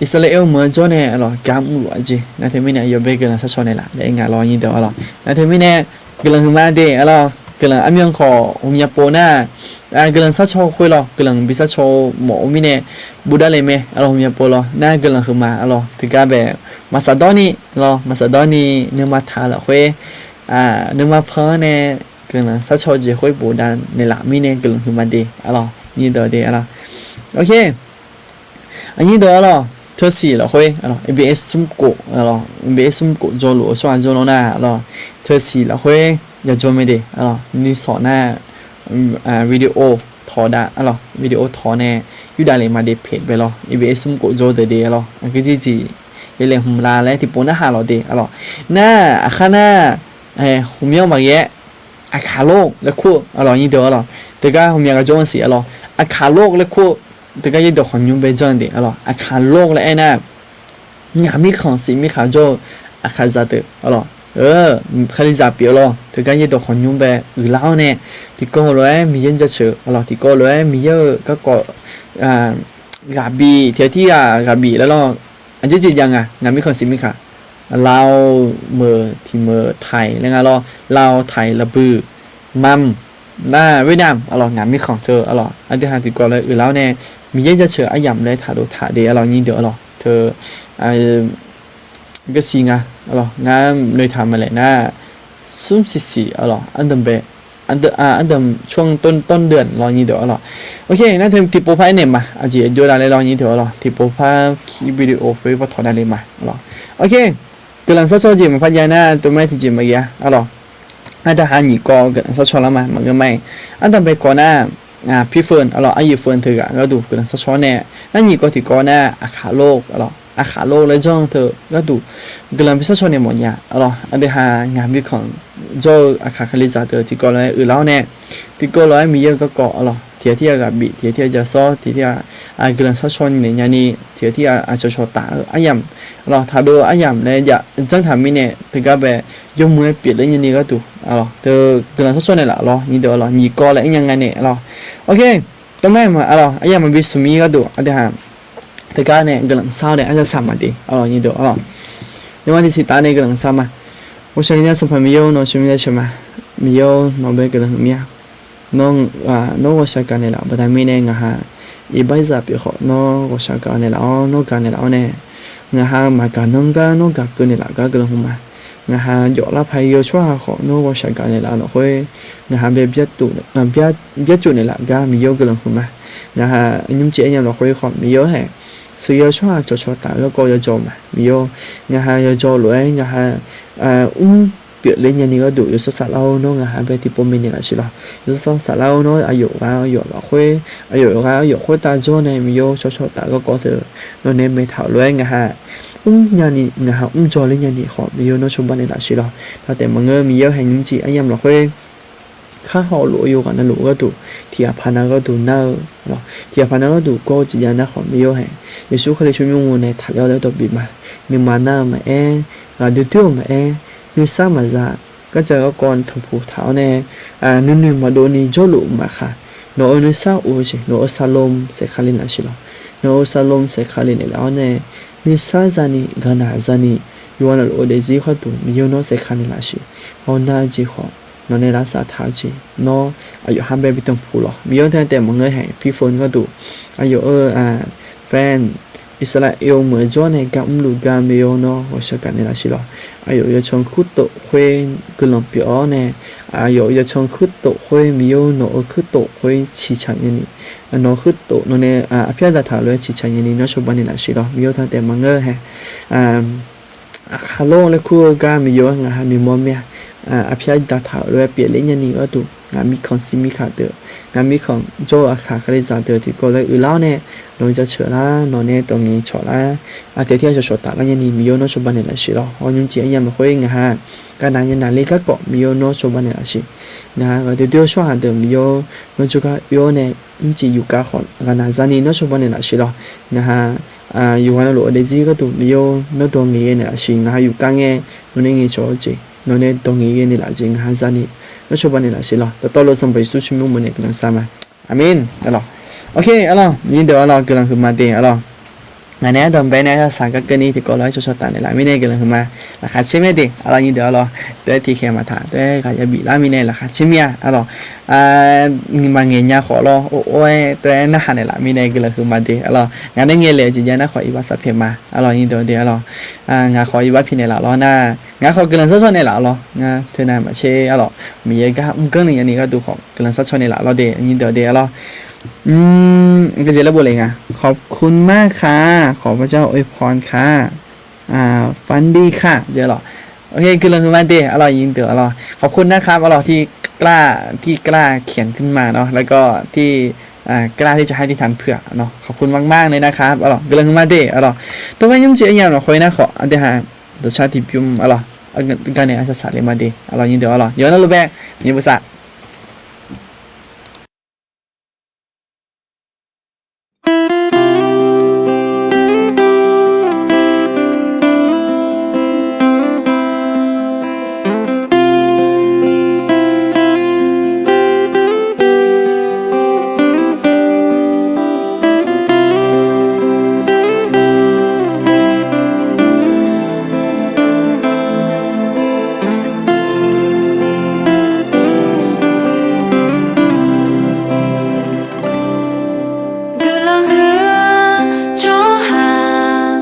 Irsaqleqlav meuq-eu jawr nae arlawq, gar mrluf-a jeq nar teumirnae aqyawf bae guiqlanq sharcaw naeqlaf laer aer nga lawr nyir deuq arlawq. Nar teumirnae guiqlanq huiqma de arlawq, guiqlanq armyanr khawf ghawqmya pov nar, guiqlanq sharcaw khoer lawr, guiqlanq bi sharcaw mawf-eu mirnae bofdav lef mae arlawq, ghawqmya pov lawr. Nar guiqlanq huiqma arlawq, teugar bae maqsaqdawr ni lawr, maqsaqdawr ni nuima taq-eu lafkhoer, nuima pan-anr nae guiqlanq sharcaw jeq khoer bofdav naeqlaf mirnae guiqlanq huiqma de arlawq, nyir deuq de arlawq. Ok, aqnyir deuq arlawq, teusiq lafkhoer arlawq, aqbaf smr khof, aqbaf smr khof jawrluf-eu tsawrhaq jawr lawr nar arlawq, teusiq lafkhoer yajawr mae de arlawq. Nuisawq nar, video tawq dav arlawq, video tawq nae yurdav lef ma de paq bae lawr, aqbaf smr khof jawr deuq de arlawq. Aqgeu jeq jeq yalaeqhmq la laer tiqpov narhaq lawq de arlawq. Nar aqkhar nar, hmqmyanr maqghae-aer, aqkaq lor laer kur-eu arlawq nyir deuq arlawq. Teugar ghawqmya ghaq jawr-anr siq arlawq, aqkaq lor laer kur-eu. Teugar yaerdawq khawqnymr bae janr de arlawq, aqkaq lor laer aer nar, ngaq mirkhanq siq mirkhanq jawr-eu aqkaqzaq deuq arlawq, Kalizaq pyeuf-eu lawr. Teugar yaerdawq khawqnymr bae uiqlar-awr nae, tiqkawv lof-aer Miqyaer jaceuq arlawq, tiqkawv lof-aer Miqyaer-euq garkawv ghaq bif, tiq ghaq tir ghaq ghaq bif laer lawr. Aqjeq jeq jav nga, ngaq mirkhanq siq mirkhanq, Lao meuq tiq meuq taiq laer nga lawr, Lao taiq laqbuiq, mam nar Vietnam arlawq, ngaq mirkhanq teu arlawq, aqdui ha tiqkawv lof-aer uiqlar-awr nae, Miqyaer jaceuq aryamq laer taqdov taq de arlawq nyir deuq arlawq. Teu gaqsiq nga arlawq, ngar noeqtaq maqlaeq nar, smr siq siq arlawq, ardanq bae, ardanq tsawr dawrdeuq lawr nyir deuq arlawq. Ok, nar teu tiqpov par aernaeq ma, aqjeq aqjox dav laer lawr nyir deuq arlawq, tiqpov par kir video khoer par tawq dav le ma arlawq. Ok, guiqlanq sharcaw jeq maqpar jav nar, tov ma tiqjeq maqghae-a arlawq. Ardanq ha nyiq kawv guiqlanq sharcaw lar ma maqngeur ma-iq, ardanq bae kawv nar, pirfeun arlawq, aryuif feun teughaq gharduq guiqlanq sharcaw nae, nar nyiq kawv tiqkawv nar, aqkaq lor arlawq, aqkaq lor laer janr teu gharduq guiqlanq bi sharcaw nae mawfnya arlawq. Aqdui ha ngaq mirkhanq jawr-eu aqkaq Kalizaq deuq tiqkawv lof-aer uiqlar-awr nae, tiqkawv lof-aer Miqyaer-euq garkawv arlawq, tiq ghaq tir ghaq ghaq bif, tiq ghaq tir ghaq sawr, tiq ghaq tir ghaq guiqlanq sharcaw naeq nyani, tiq ghaq tir ghaq aqcawq cawq taf-eu aryamq arlawq, taqdov-eu aryamq laer jav janr taq mirnae, teugar bae yawmuiq-aer pyeufler nyani gharduq arlawq, teu guiqlanq sharcaw naeqlaf lawr nyir deuq arlawq, nyiq kawv laer aer nya nga naeq arlawq. Ok, tov ma-iq ma arlawq, aryamq maqbi smq mir gharduq aqdui ha teugar nae guiqlanq shar-awr nae aryamq saq ma de arlawq nyir deuq arlawq. Yawma tiqsiq taf nae guiqlanq shar ma. Ghawqshaq Gaqnya Sanqpaq Miqyaer-or, nawq-eu sheuqmir ya sheuq ma. Miqyaer-or, nawq bae guiqlanq huiqmir-a. Nawr, nawr ghawqshaq gaq naeqlaf-euq baqda mirnae ngaq ha iqbaxzaq pyeuf khawf nawr ghawqshaq gaq naeqlaf-awr nawr gaq naeqlaf-awr nae, ngaq ha maqgaq nanr gar nawr gaq keuv naeqlaf gar guiqlanq huiq ma. Ngaq ha jawf lar paq-aer yawr tsawrhaq khawf nawr ghawqshaq gaq naeqlaf-eu lafkhoer, ngaq ha bae byarcuf naeqlaf gar Miqyaer-or guiqlanq huiq ma. Ngaq ha nymrcif aryamq lafkhoer khawf Miqyaer-or hae, sheuqghae-eu tsawrhaq cawqcawq taf-eu garkawv yawjawr ma Miqyaer-or. Ngaq ha yawjawr lof-aer ngaq ha mr pyeufler nyani gharduq yawshawr saflar-or nawr ngaq ha bae tiqpov maeqnaeq laf siq lawq. Yawshawr saflar-or nawr aqyawf ghaq aqyawf lafkhoer, aqyawf ghaq aqyawf khoertav jawr nae Miqyaer-or cawqcawq taf-eu garkawv teu nawq nae maeqtaq-euq lof-aer ngaq ha mr nyani ngaq ha mr jawrler nyani khawf Miqyaer-or nawr cawba naeqlaf siq lawq. Taq taef maqngeur Miqyaer-or hae nymrcif aryamq lafkhoer khar hawluf-eu yawqghaq navluf gharduq tiqghaq paq nav gharduq nar-eu lawq, tiqghaq paq nav gharduq gawr-eu jeq jav nar khawf Miqyaer-or hae, Yeqsur Kali tsawrmyanr ghaq nae taqler-awr laer dawqbif ma. Nuima nar-eu maqaer, ghaqdoer doer-euq maqaer, nuisar maqza, gardzaq garkawv tanqpuq taq-awr nae nuinoeq maqdov ni jawrluf maqkhaq, nawq-euq nuisar of-eu jeq nawq-euq shalom saef kali laf siq lawq. Nawq-euq shalom saef kali naeqlaf-awr nae nuisar zani gaqnaq zani yawqghaq navluf-eu daefzir gharduq Miqyaer-or nawr saef kali laf siq. Hawnar-eu jeq khawf nawq nae lavsav taq-eu jeq nawr aqyawf ha bae bi tanqpuq lawq. Miqyaer-or teu taef maqngeur hae pirfeun gharduq aqyawf-eu fan Irsaqleqlav meuq-eu jawr nae gar mrluf gar Miqyaer-or nawr ghawqshaq gaq naeqlaf siq lawq. Aqyawf yawcan kuirtof khoer guiqlanq pyeuf-awr nae, aqyawf yawcan kuirtof khoer Miqyaer-or nawq-euq kuirtof khoer ciqcaq nyani, nawq-euq kuirtof nawq nae arpyar zataq lof-aer ciqcaq nyani nawr cawba naeqlaf siq lawq. Miqyaer-or teu taef maqngeur hae aqkaq lor laer kur-eu gar Miqyaer-or ngaq ha noeqmawr mir-a. arpyar daqtaq-euq lof-aer pyeufler nyani gharduq, ngaq mirkhanq siq mirkhanq deuq, ngaq mirkhanq jawr-eu aqkaq kalizaq deuq tiqkawv lof-aer uiqlar-awr nae, nawq-eu jaceuq lar, nawq nae dawq ngaeq cawq lar, aqtaeq tir-a shawqshawq taflar nyani Miqyaer nawr cawba naeqlaf siq lawr. Awr nymrcif aryamq khoer ngaq ha ghaqnaq nya naqler garkawv Miqyaer nawr cawba naeqlaf siq. Ngaq ha ghaq doer doer-eu tsawrhaq deuq Miqyaer nawr jawrgar oe-awr nae, nymrcif yufkav khawf ghaqnaq zani nawr cawba naeqlaf siq lawr. Ngaq ha yawqghaq navluf-eu daefzir gharduq Miqyaer nawr dawq ngaeq ghae naeqlaf siq. Ngaq ha yufkav ngae nawq nae ngaeq cawq-eu jeq, nawq nae dawq ngaeq ghae naeqlaf jeq ngaq ha zani nawr cawba naeqlaf siq lawr. Dawqtawvluf Sanqpaq Yeqsur tsawrmyanr mawf naeq guiqlanq sar ma. Aqmeq. Aqlawq, aqyuif deuq aqlawq guiqlanq huiqma de aqlawq. Ngaq nae ardanq bae nae arsaq saq gar keuvni tiqkawv lof-aer cawcaw taf naeqlaf mirnae guiqlanq huiqma. Laqkhaq caer mae de aqlawq, aqyuif deuq aqlawq, tov-aer tiqkhaeq maqtaq tov-aer ghaq ya biflar mirnae laqkhaq caer mir-a aqlawq. Maqngaeq nya khawf lawr, or or-aer tov-aer narhaq naeqlaf mirnae guiqlanq huiqma de aqlawq. Ngaq nae ngaeq le-eu jeq jav nar khawf iqbax sar pyaeq ma aqlawq, aqyuif deuq de aqlawq. Ngaq khawf iqbax pi naeqlaf lawr nar, ngaq khawf guiqlanq sar sawr naeqlaf lawr. Ngar teunav maqtser aqlawq, Miqyaer gar mrganr ni nyani gharduq khawf guiqlanq sar caw naeqlaf lawr de, aqyuif deuq de aqlawq. Gjeq laer bov le nga, ขอบคุณมากค่ะ ขอพระเจ้าอวยพรค่ะ ฝันดีค่ะ jeq aqlawq. Guiqlanq huiqma de aqlawq, aqyuif deuq aqlawq. ขอบคุณนะครับ aqlawq, ที่กล้า ที่กล้าเขียนขึ้นมาเนาะ แล้วก็ที่กล้าที่จะให้อธิษฐานเผื่อเนาะ ขอบคุณมากๆเลยนะครับ aqlawq, guiqlanq huiqma de aqlawq. Tov-aer nymrcif aryamq lafkhoer nar khawf aqdui ha dawqcar tiqbymr aqlawq, gar nae arsaq saq le ma de aqlawq, aqyuif deuq aqlawq. Yawqnan luf bae, nyiq bof saf. Guiqlanq huiq-eu tsawrhaq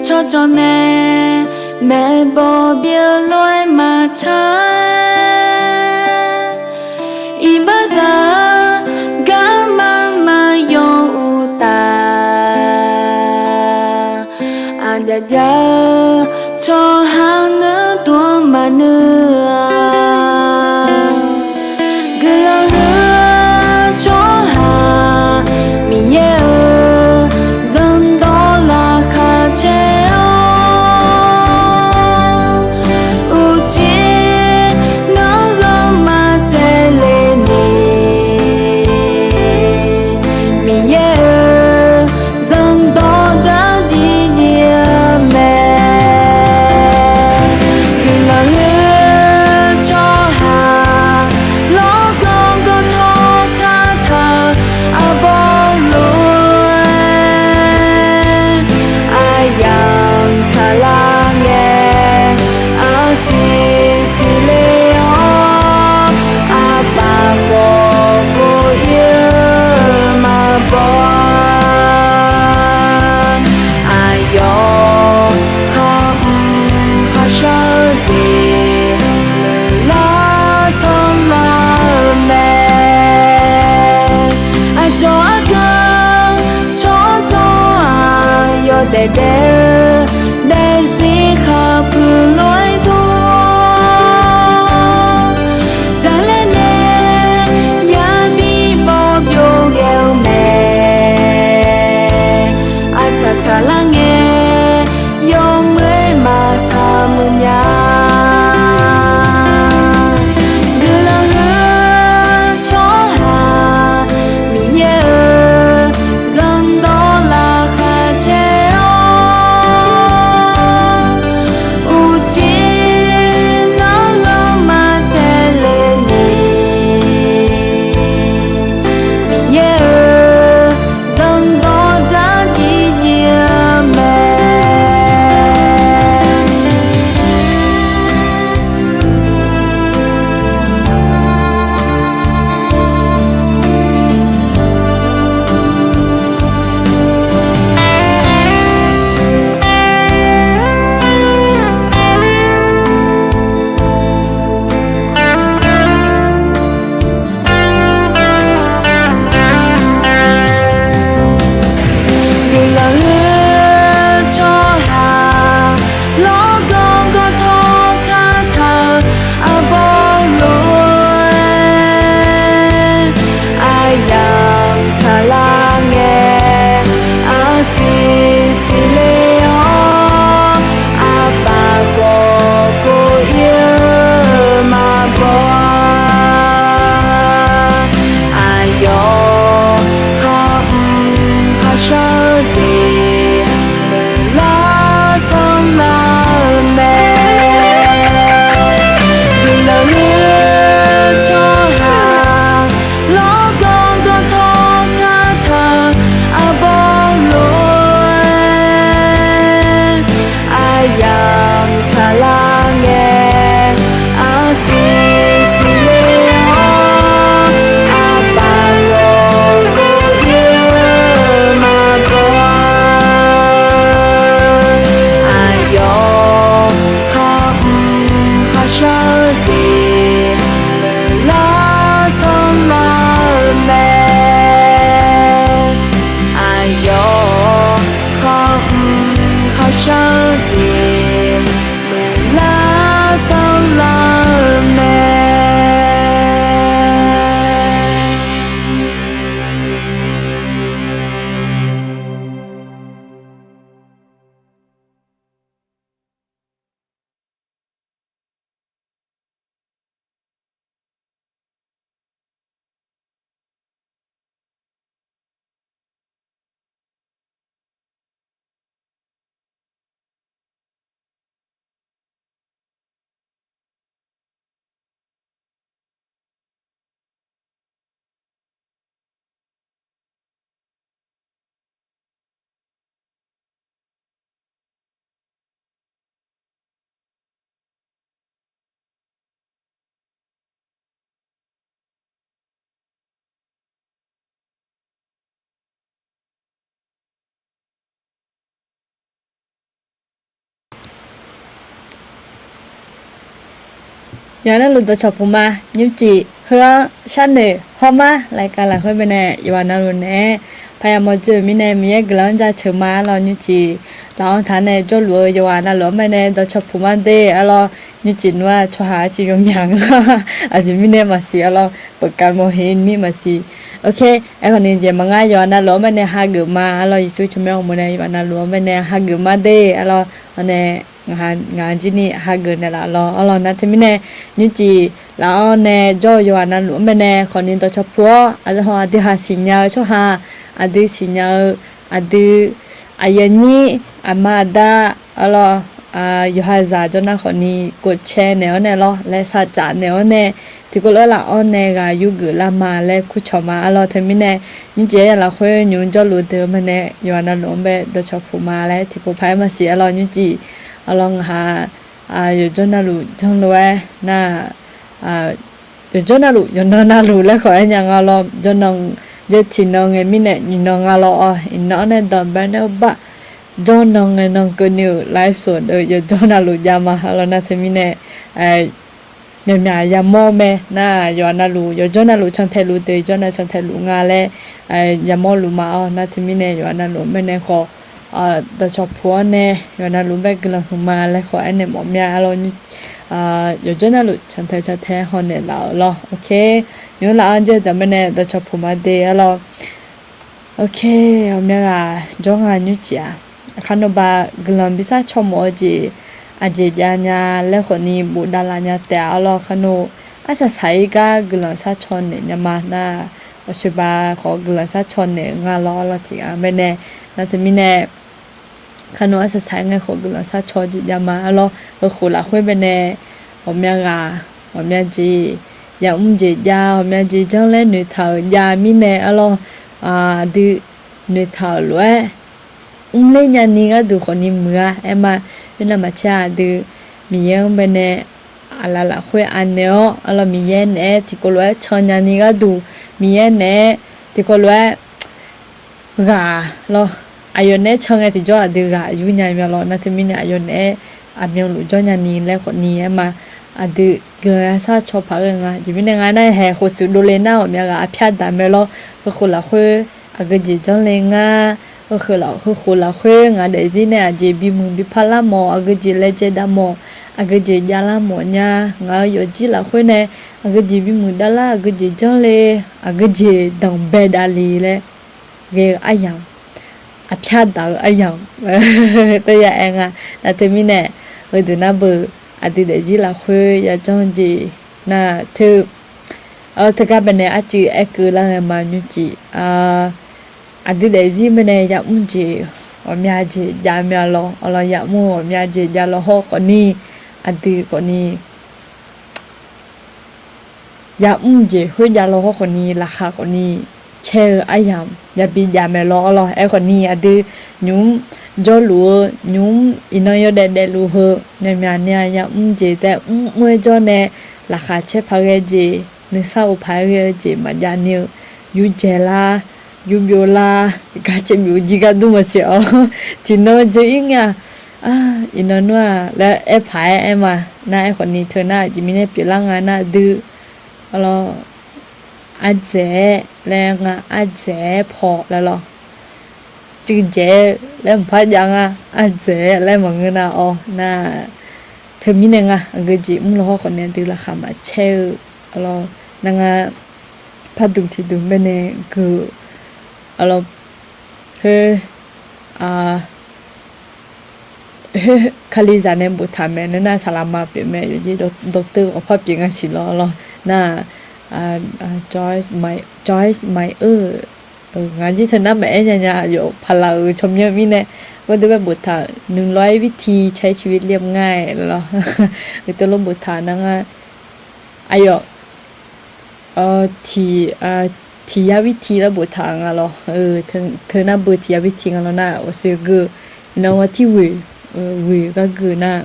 tsawrjawq nae, maeqbawq byeuf lof-aer maqtsaq-aer, iqbaxzaq-eu garma maqyaw uqtaf, aqjav jav-eu tsawrhaq nuir dov-anr maqnuir-a. Guiqlanq huiq-eu tsawrhaq Miqyaer-euq zanqdawq laqkhaq caer-awr, uqcif nanrghanq maqtsaevle ni, Miqyaer-euq zanqdawq dzardziv dziv-eu mae. Guiqlanq huiq-eu tsawrhaq lawrganq gawrtawv kataq-eu arbawr lof-aer, aqyamq tsaqlar ngae, arsiq siqle-awr, aqpaf khawf bof-ir-eu maqbaw-a. Aqyawf khar mq kharshar-eu jeq noeqlar sanrlar-eu mae. Aqcawq arganq tsawrjawq-aq, yawdaef daef-eu daefzir khaqpuiq lof-aer dov, dzaqlaer nae yabi baw byov ghae-eu mae. Arsaq saqlar ngae, yawmuiq-aer maqsaq muiq nya. Guiqlanq huiq-eu tsawrhaq Miqyaer-euq zanqdawq laqkhaq caer-awr, Yawqha navluf dawqcawq puq ma. Nymrcif heu-anr sharnoeq hawr mar laeqkav lafkhoer baenae yawqha navluf naeq-aer paqya mawr dzoer-euq mirnae Miqyaer guiqlanq-anr jaceuq ma. Arlawr nymrcif laf-anr taq nae jawrluf-eu yawqha navluf-anr baenae dawqcawq puq ma de. Arlawr nymrcif nmr-aq tsawrhaq-aer civ yawmyaq nga. Aqjeq mirnae maqsiq arlawr, peuqkav mawr heq mir maqsiq. Ok, aerkhawf ni jeq maqngar yawqha navluf-anr baenae hageuf ma. Arlawr Yeqsur tsawrmyanr uqmov nae yawqha navluf-anr baenae hageuf ma de. Arlawr awr nae ngaq jir ni hageuf naeqlaf lawr. Arlawr nar teumirnae nymrcif laf-anr nae jawr-eu yawqha navluf-anr baenae khawf ni dawqcawq puq-awr, aqdui haq siqnya-eu tsawrhaq, aqdui siqnya-eu aqdui aqyuif aqnyir aqma aqda arlawr yawqha zaq jawr nar khawf ni gov cae naeq-awr nae lawr laer saqcaf naeq-awr nae tiqkawv lof-aer laf-anr nae ghaq yurgeuf lar ma laer kurcawq ma. Arlawr teumirnae nymrcif aryamq lafkhoer nymq jawrluf deuq-eu baenae yawqha navluf-anr bae dawqcawq puq ma laer tiqpov paq-aer maqsiq. Arlawr nymrcif arlawr ngaq haq yawqjawr navluf janrlof-aer nar, yawqjawr navluf yawqnan navluf laer khawf aernya nga lawr. Jawrnan jawr tiqnan ngae mirnae nyiqnan nga lawr-awr iqnan-anr nae danqbae nae-eu bar jawrnan ngae nan keuvni-euq live show deuq yawqjawr navluf jav ma. Arlawr nar teumirnae myaqmyaq yamawr mae nar, yawqha navluf yawqjawr navluf cantae luf deuq jawr nar cantae luf nga laer yamawr luf ma. Arlawr nar teumirnae yawqha navluf-anr baenae khawf dawqcawq puq-awr nae yawqha navluf-anr bae guiqlanq huiq ma laer khawf aernaeq mawf mya. Arlawr yawqjawr navluf cantae cantae haw naeqlaf-euq lawr. Ok, nymq laf-anr jawr deuq-anr baenae dawqcawq puq ma de. Arlawr Ok, ghawqmya ghaq jawr nga nymrcif-aq, kharnov ba guiqlanq bi sharcaw mawf-eu jeq aqjeq jav nya laer khawf ni bofdav laf nya taef-a. Arlawr kharnov arsaq saq-ir gar guiqlanq sharcaw naeq nya ma nar, aqcoeqba khawf guiqlanq sharcaw naeq-eu nga lawr. Arlawr tiqghaq baenae nar teumirnae kharnov arsaq saq-ir ngae khawf guiqlanq sharcaw jeq jav ma. Arlawr heukhof lafkhoer baenae ghawqmya ghaq ghawqmya jeq yamr jeq jav, ghawqmya jeq janr laer noeqtaq-euq jav mirnae arlawr aqdui noeqtaq-euq lof-aer mrler nyani gharduq khawf ni muiq-a. Aer ma, khoernav maqcaer aqdui Miqyaer-anr baenae aqlaf lafkhoer anaeq-awr arlawr Miqyaer naeq-aer tiqkawv lof-aer can nyani gharduq, Miqyaer naeq-aer tiqkawv lof-aer ghaq lawr, aqyawf naeq-aer can ngae tiqjawr aqdui ghaq yur nya mya lawr. Nar teumirnae aqyawf naeq-aer aqmyanluf jawr nyani laer khawf ni aer ma. Aqdui guiqlanq yashar caw paq ghae nga. Aqjeq mirnae nga nar, haeq khofshuif dovle nar ghawqmya ghaq arpyar daq mae lawr. Heukhof lafkhoer aqgeu jeq janr le ngar, heukhof lafkhoer ngaq daefzir nae aqjeq bimuiq bi parlar mawf, aqgeu jeq laejae dav mawf, aqgeu jeq javlar mawf nya. Ngaq-euq yawfjir lafkhoer nae aqgeu jeq bimuiq davlar, aqgeu jeq janr le, aqgeu jeq danqbae davle laer ghae-eu aryamq, aqpyar daq-eu aryamq tov ya aer nga. Nar teumirnae heudeuq nar beu aqdui daefzir lafkhoer yajanr jeq nar teu, teugar baenae arcuiv aerkeuv lar ghae ma nymrcif. Aqdui daefzir baenae yamr jeq ghawqmya jeq jav mya lawr. Arlawr yamr ghawqmya jeq jav lawr hawr khawf ni, aqdui khawf ni yamr jeq khoerjav lawr hawr khawf ni laqkhaq khawf ni caer-eu aryamq yabi jav mae lawr. Arlawr aerkhawf ni aqdui nymq-mr jawrluf-eu nymq-mr iqnan yawdaef daefluf heu myaqmyaq ni-a yamr jeq taef mr mr-aer jawr nae laqkhaq caer paq ghae jeq, nuisar of paq-aer ghae-eu jeq maqjav ni-eu yurdzaeq lar, yurbyov lar, garcaev byov jir gar dur maqsiq. Arlawr tiqnan jeu-ir ngae-a, iqnan nmr-aq laer aer paq-aer aer ma. Nar aerkhawf ni teu nar aqjeq mirnae pyeuflar nga nar dui, arlawr ardzaeq-aer laer nga, ardzaeq-aer paw laer lawr, cuiv dzaeq-aer laer mqpar jav nga, ardzaeq-aer laer maqngeur nar-awr nar, teumirnae nga aqgeu jeq mr lawr hawr khawf nae aqdui laqkhaq maqcaer-eu, arlawr nar ngar pardmq tiqdmq baenae gui-eu, arlawr khoer khoer Kalizaq nae boftaq mae laer nar saqlaqma pyeuf mae, yawqjeq dawqteuv ghawqpar pyeuf nga siq lawr. Arlawr nar Joyce Meyer, Joyce Meyer, ngaq jir teu nar maqaer nya nya, aqyawf paqlaq-euq tsawrmyanr mirnae gharduq bae boftaq-euq หนึ่งร้อยวิธีใช้ชีวิตเรียบง่าย lawr, uqtov lof boftaq nar ngar aqyawf tiq, tiq yar วิธี laer boftaq nga lawr. Teu nar beu tiq yar วิธี nga lawr nar, awqsoeq geu, iqnan ghawq tir ghoeq, ghoeq gar geu nar,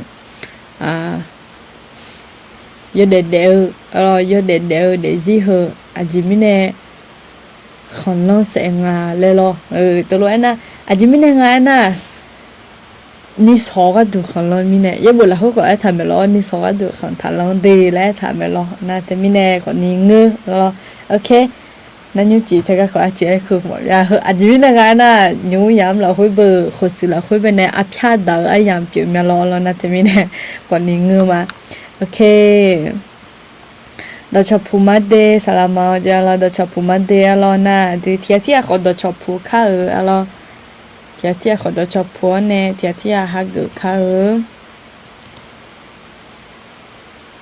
yawdaef daef-eu, yawdaef daef-eu daefzir heu aqjeq mirnae khanqlanr saef nga laer lawr. Tov lof aernar, aqjeq mirnae nga aernar, Nishawq gharduq khanqlanr mirnae, yaerbof lafkhoer khawf aertaq maeqlawr, nishawq gharduq khanq taqlanr de laer aertaq maeqlawr. Nar teumirnae khawfni ngeur lawr. Ok. Nar nymrcif teugar khawf arciv aer keuv mawf ya heu aqjeq mirnae nga nar, nymr yamq lafkhoer beu, khofshuif lafkhoer baenae arpyar daq-eu aryamq pyeuf mya lawr lawr. Nar teumirnae khawfni ngeur ma. Ok. Dawqcawq puq mar de saqlaq ma-awr jeq-a lawr, dawqcawq puq mar de-a lawr nar, aqdui tiqghaq tirghaq khawf dawqcawq puq kar-euq-a lawr. Tiqghaq tirghaq khawf dawqcawq puq-awr nae, tiqghaq tirghaq hageuf kar-eu.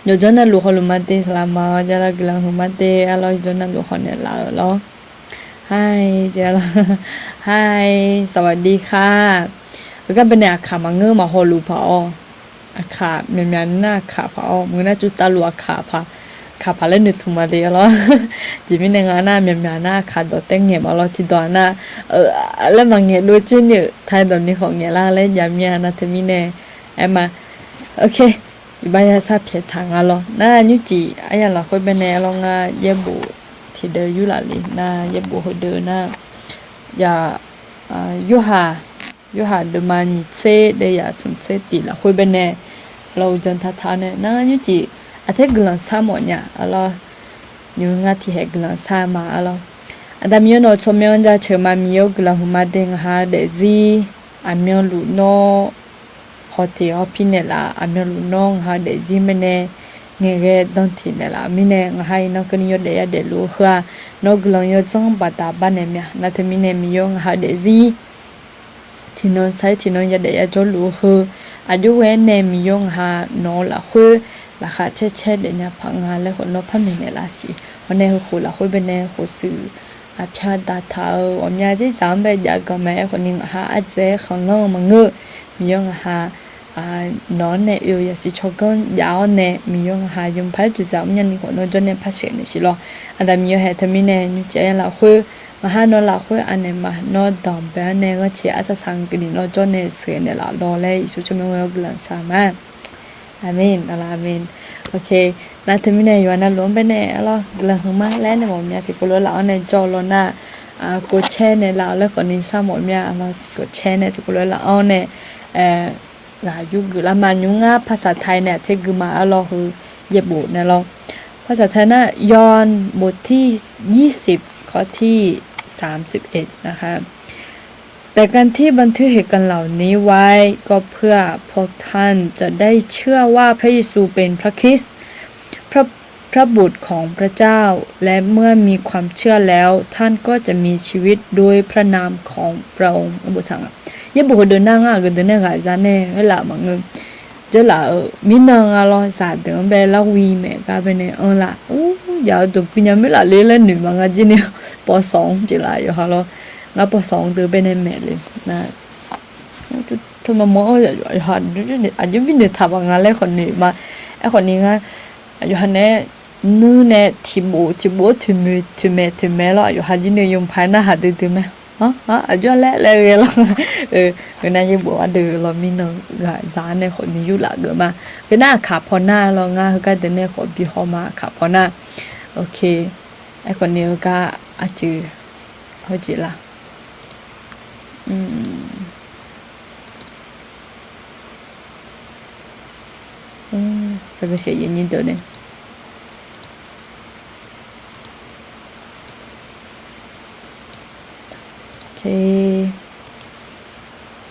Yawqjawr navluf hawluf mar de saqlaq ma-awr jeq-a lawr, guiqlanq huiq mar de-a lawr, yawqjawr navluf hawnaeq laf-euq lawr. Hai jeq-a lawr, hai สวัสดีค่ะ. Heugar baenae aqkaq maqngeur maqhaw luf paq-awr, aqkaq myaqmyaq nar aqkaq paq-awr, maqngeur nar tsuvtavluf aqkaq paq, aqkaq paq laer noeqtmq ma de-a lawr. Aqjeq mirnae nga nar, myaqmyaq nar aqkaq dawq taer ngaeq ma lawr, tiqdawq-aq nar, laer maqngaeq dov coer ni-euq taedawq ni khawf ngaeq lar laer jav mir-a. Nar teumirnae aer ma. Ok. Iqbax yasar pyaeq taq nga lawr. Nar nymrcif aryamq lafkhoer baenae lawr, ngar yaerbof tiqdeuv yurlaf le. Nar yaerbof heudeuv nar, ya, yorhaq, yorhaq deuvma nyiq tser deuvzaq smq tser tif lafkhoer baenae lawr, uqdzan taq taq-awr nae nar nymrcif aqtaer guiqlanq shar mawf nya-a lawr. Nymr ngar tiqhaeq guiqlanq shar ma-a lawr. Aqda Miqyaer nawq-eu tsawrmyanr jaceuq ma, Miqyaer-or guiqlanq huiqma de, ngaq ha daefzir aqmyanluf nawr hawteq hawpir naeqlaf, aqmyanluf nawr ngaq ha daefzir mirnae ngaeqghae danteq naeqlaf mirnae, ngaq ha iqnan keuvni yawdaef yadaef luf-eu heu-aq, nawr guiqlanq yawdzanr baqda bar naeq mya. Nar teumirnae Miqyaer-or ngaq ha daefzir tiqnan sar-ir tiqnan yadaef yajawr luf-eu heu, aqjox ghae-aer nae Miqyaer-or ngaq ha nawq-eu lafkhoer laqkhaq caer caer daefnya paq nga laer khawf nawr par maeqnaeq laf siq. Hawr nae heukhof lafkhoer baenae khofshuif aqpyar daqtaq-eu ghawqmya dzerdzaq-anr bae jav ganq mae. Aerkhawfni ngaq ha ardzaeq-aer khanqlanr-eu maqngeur. Miqyaer-or ngaq ha nawq-anr nae oe-eu yasiq tsawrganr jav-awr nae, Miqyaer-or ngaq ha yawmuiq paq-aer dzoeqdzaq mrnya ni khawf nawr jawr nae par sheuq naeq siq lawr. Aqda Miqyaer haeq teumirnae nymrcif aryamq lafkhoer ngaq ha nawr lafkhoer anaeq ma, nawr danqbae-anr nae ghanrcae arsaq saq-eu keuvni nawr jawr nae sheuqghae naeqlaf lawr laer Yeqsur tsawrmyanr ghoe-awr guiqlanq shar ma. Aqmeq. Aqlaf aqmeq. Ok. Nar teumirnae yawqha navluf-anr baenae-a lawr guiqlanq huiqma laer nae mawf mya tiqkawv lof-aer laf-awr nae jawr-eu lawr nar, kov caer naeqlaf-awq laer khawfni shar mawf mya-a lawr. Kov caer nae tiqkawv lof-aer laf-awr nae ghaq yurgeuf lar ma. Nymr ngar ภาษาไทย nae aqtaer gui ma-a lawr heu yaerbof nae lawr. ภาษาไทย nar ยอห์นบทที่ ยี่สิบข้อที่สามสิบเอ็ดนะคะ แต่การที่บันทึกเหตุการณ์เหล่านี้ไว้ก็เพื่อพวกท่านจะได้เชื่อว่าพระเยซูเป็นพระคริสต์ พระ พระบุตรของพระเจ้า และเมื่อมีความเชื่อแล้ว ท่านก็จะมีชีวิตด้วยพระนามของพระองค์ Yaerbof heudeuq nar ngar aqgeu deuq nae ghaq za nae aerlaf maqngeur. Dzeurlaf-euq mirnan nga lawr, zaqdeuq-anr bae larwi maeq gar baenae anrlaf, ur, yaq-eu dawq gui nya maerlaf le laer noeq ma ngar jir ni, ป.สอง-anr pyeuflaf yawqha lawr. Ngar ป.สอง-anr deuq baenae maeq le. Teu maqmawr-anr yawqha aqjox bi noeqtaq baq nga laer khawf noeq ma. Aerkhawfni ngar aqyawqha nae nuir nae tiqbof tiqbof-anr toeqmaeq toeqmaeq lawr, aqyawqha jir ni yawmuiq paq-aer narhaq duidui mae. Aqjox laer laer ghae lawr. Heu nar yaerbof ardeuv lawr mirnan ghaq za nae khawfni yurlaf geuf ma. Heu nar aqkaq paw nar lawr, ngar heugar deuq nae khawf bi haw ma, aqkaq paw nar. Ok. Aerkhawfni heugar arcuiv hawjeq la.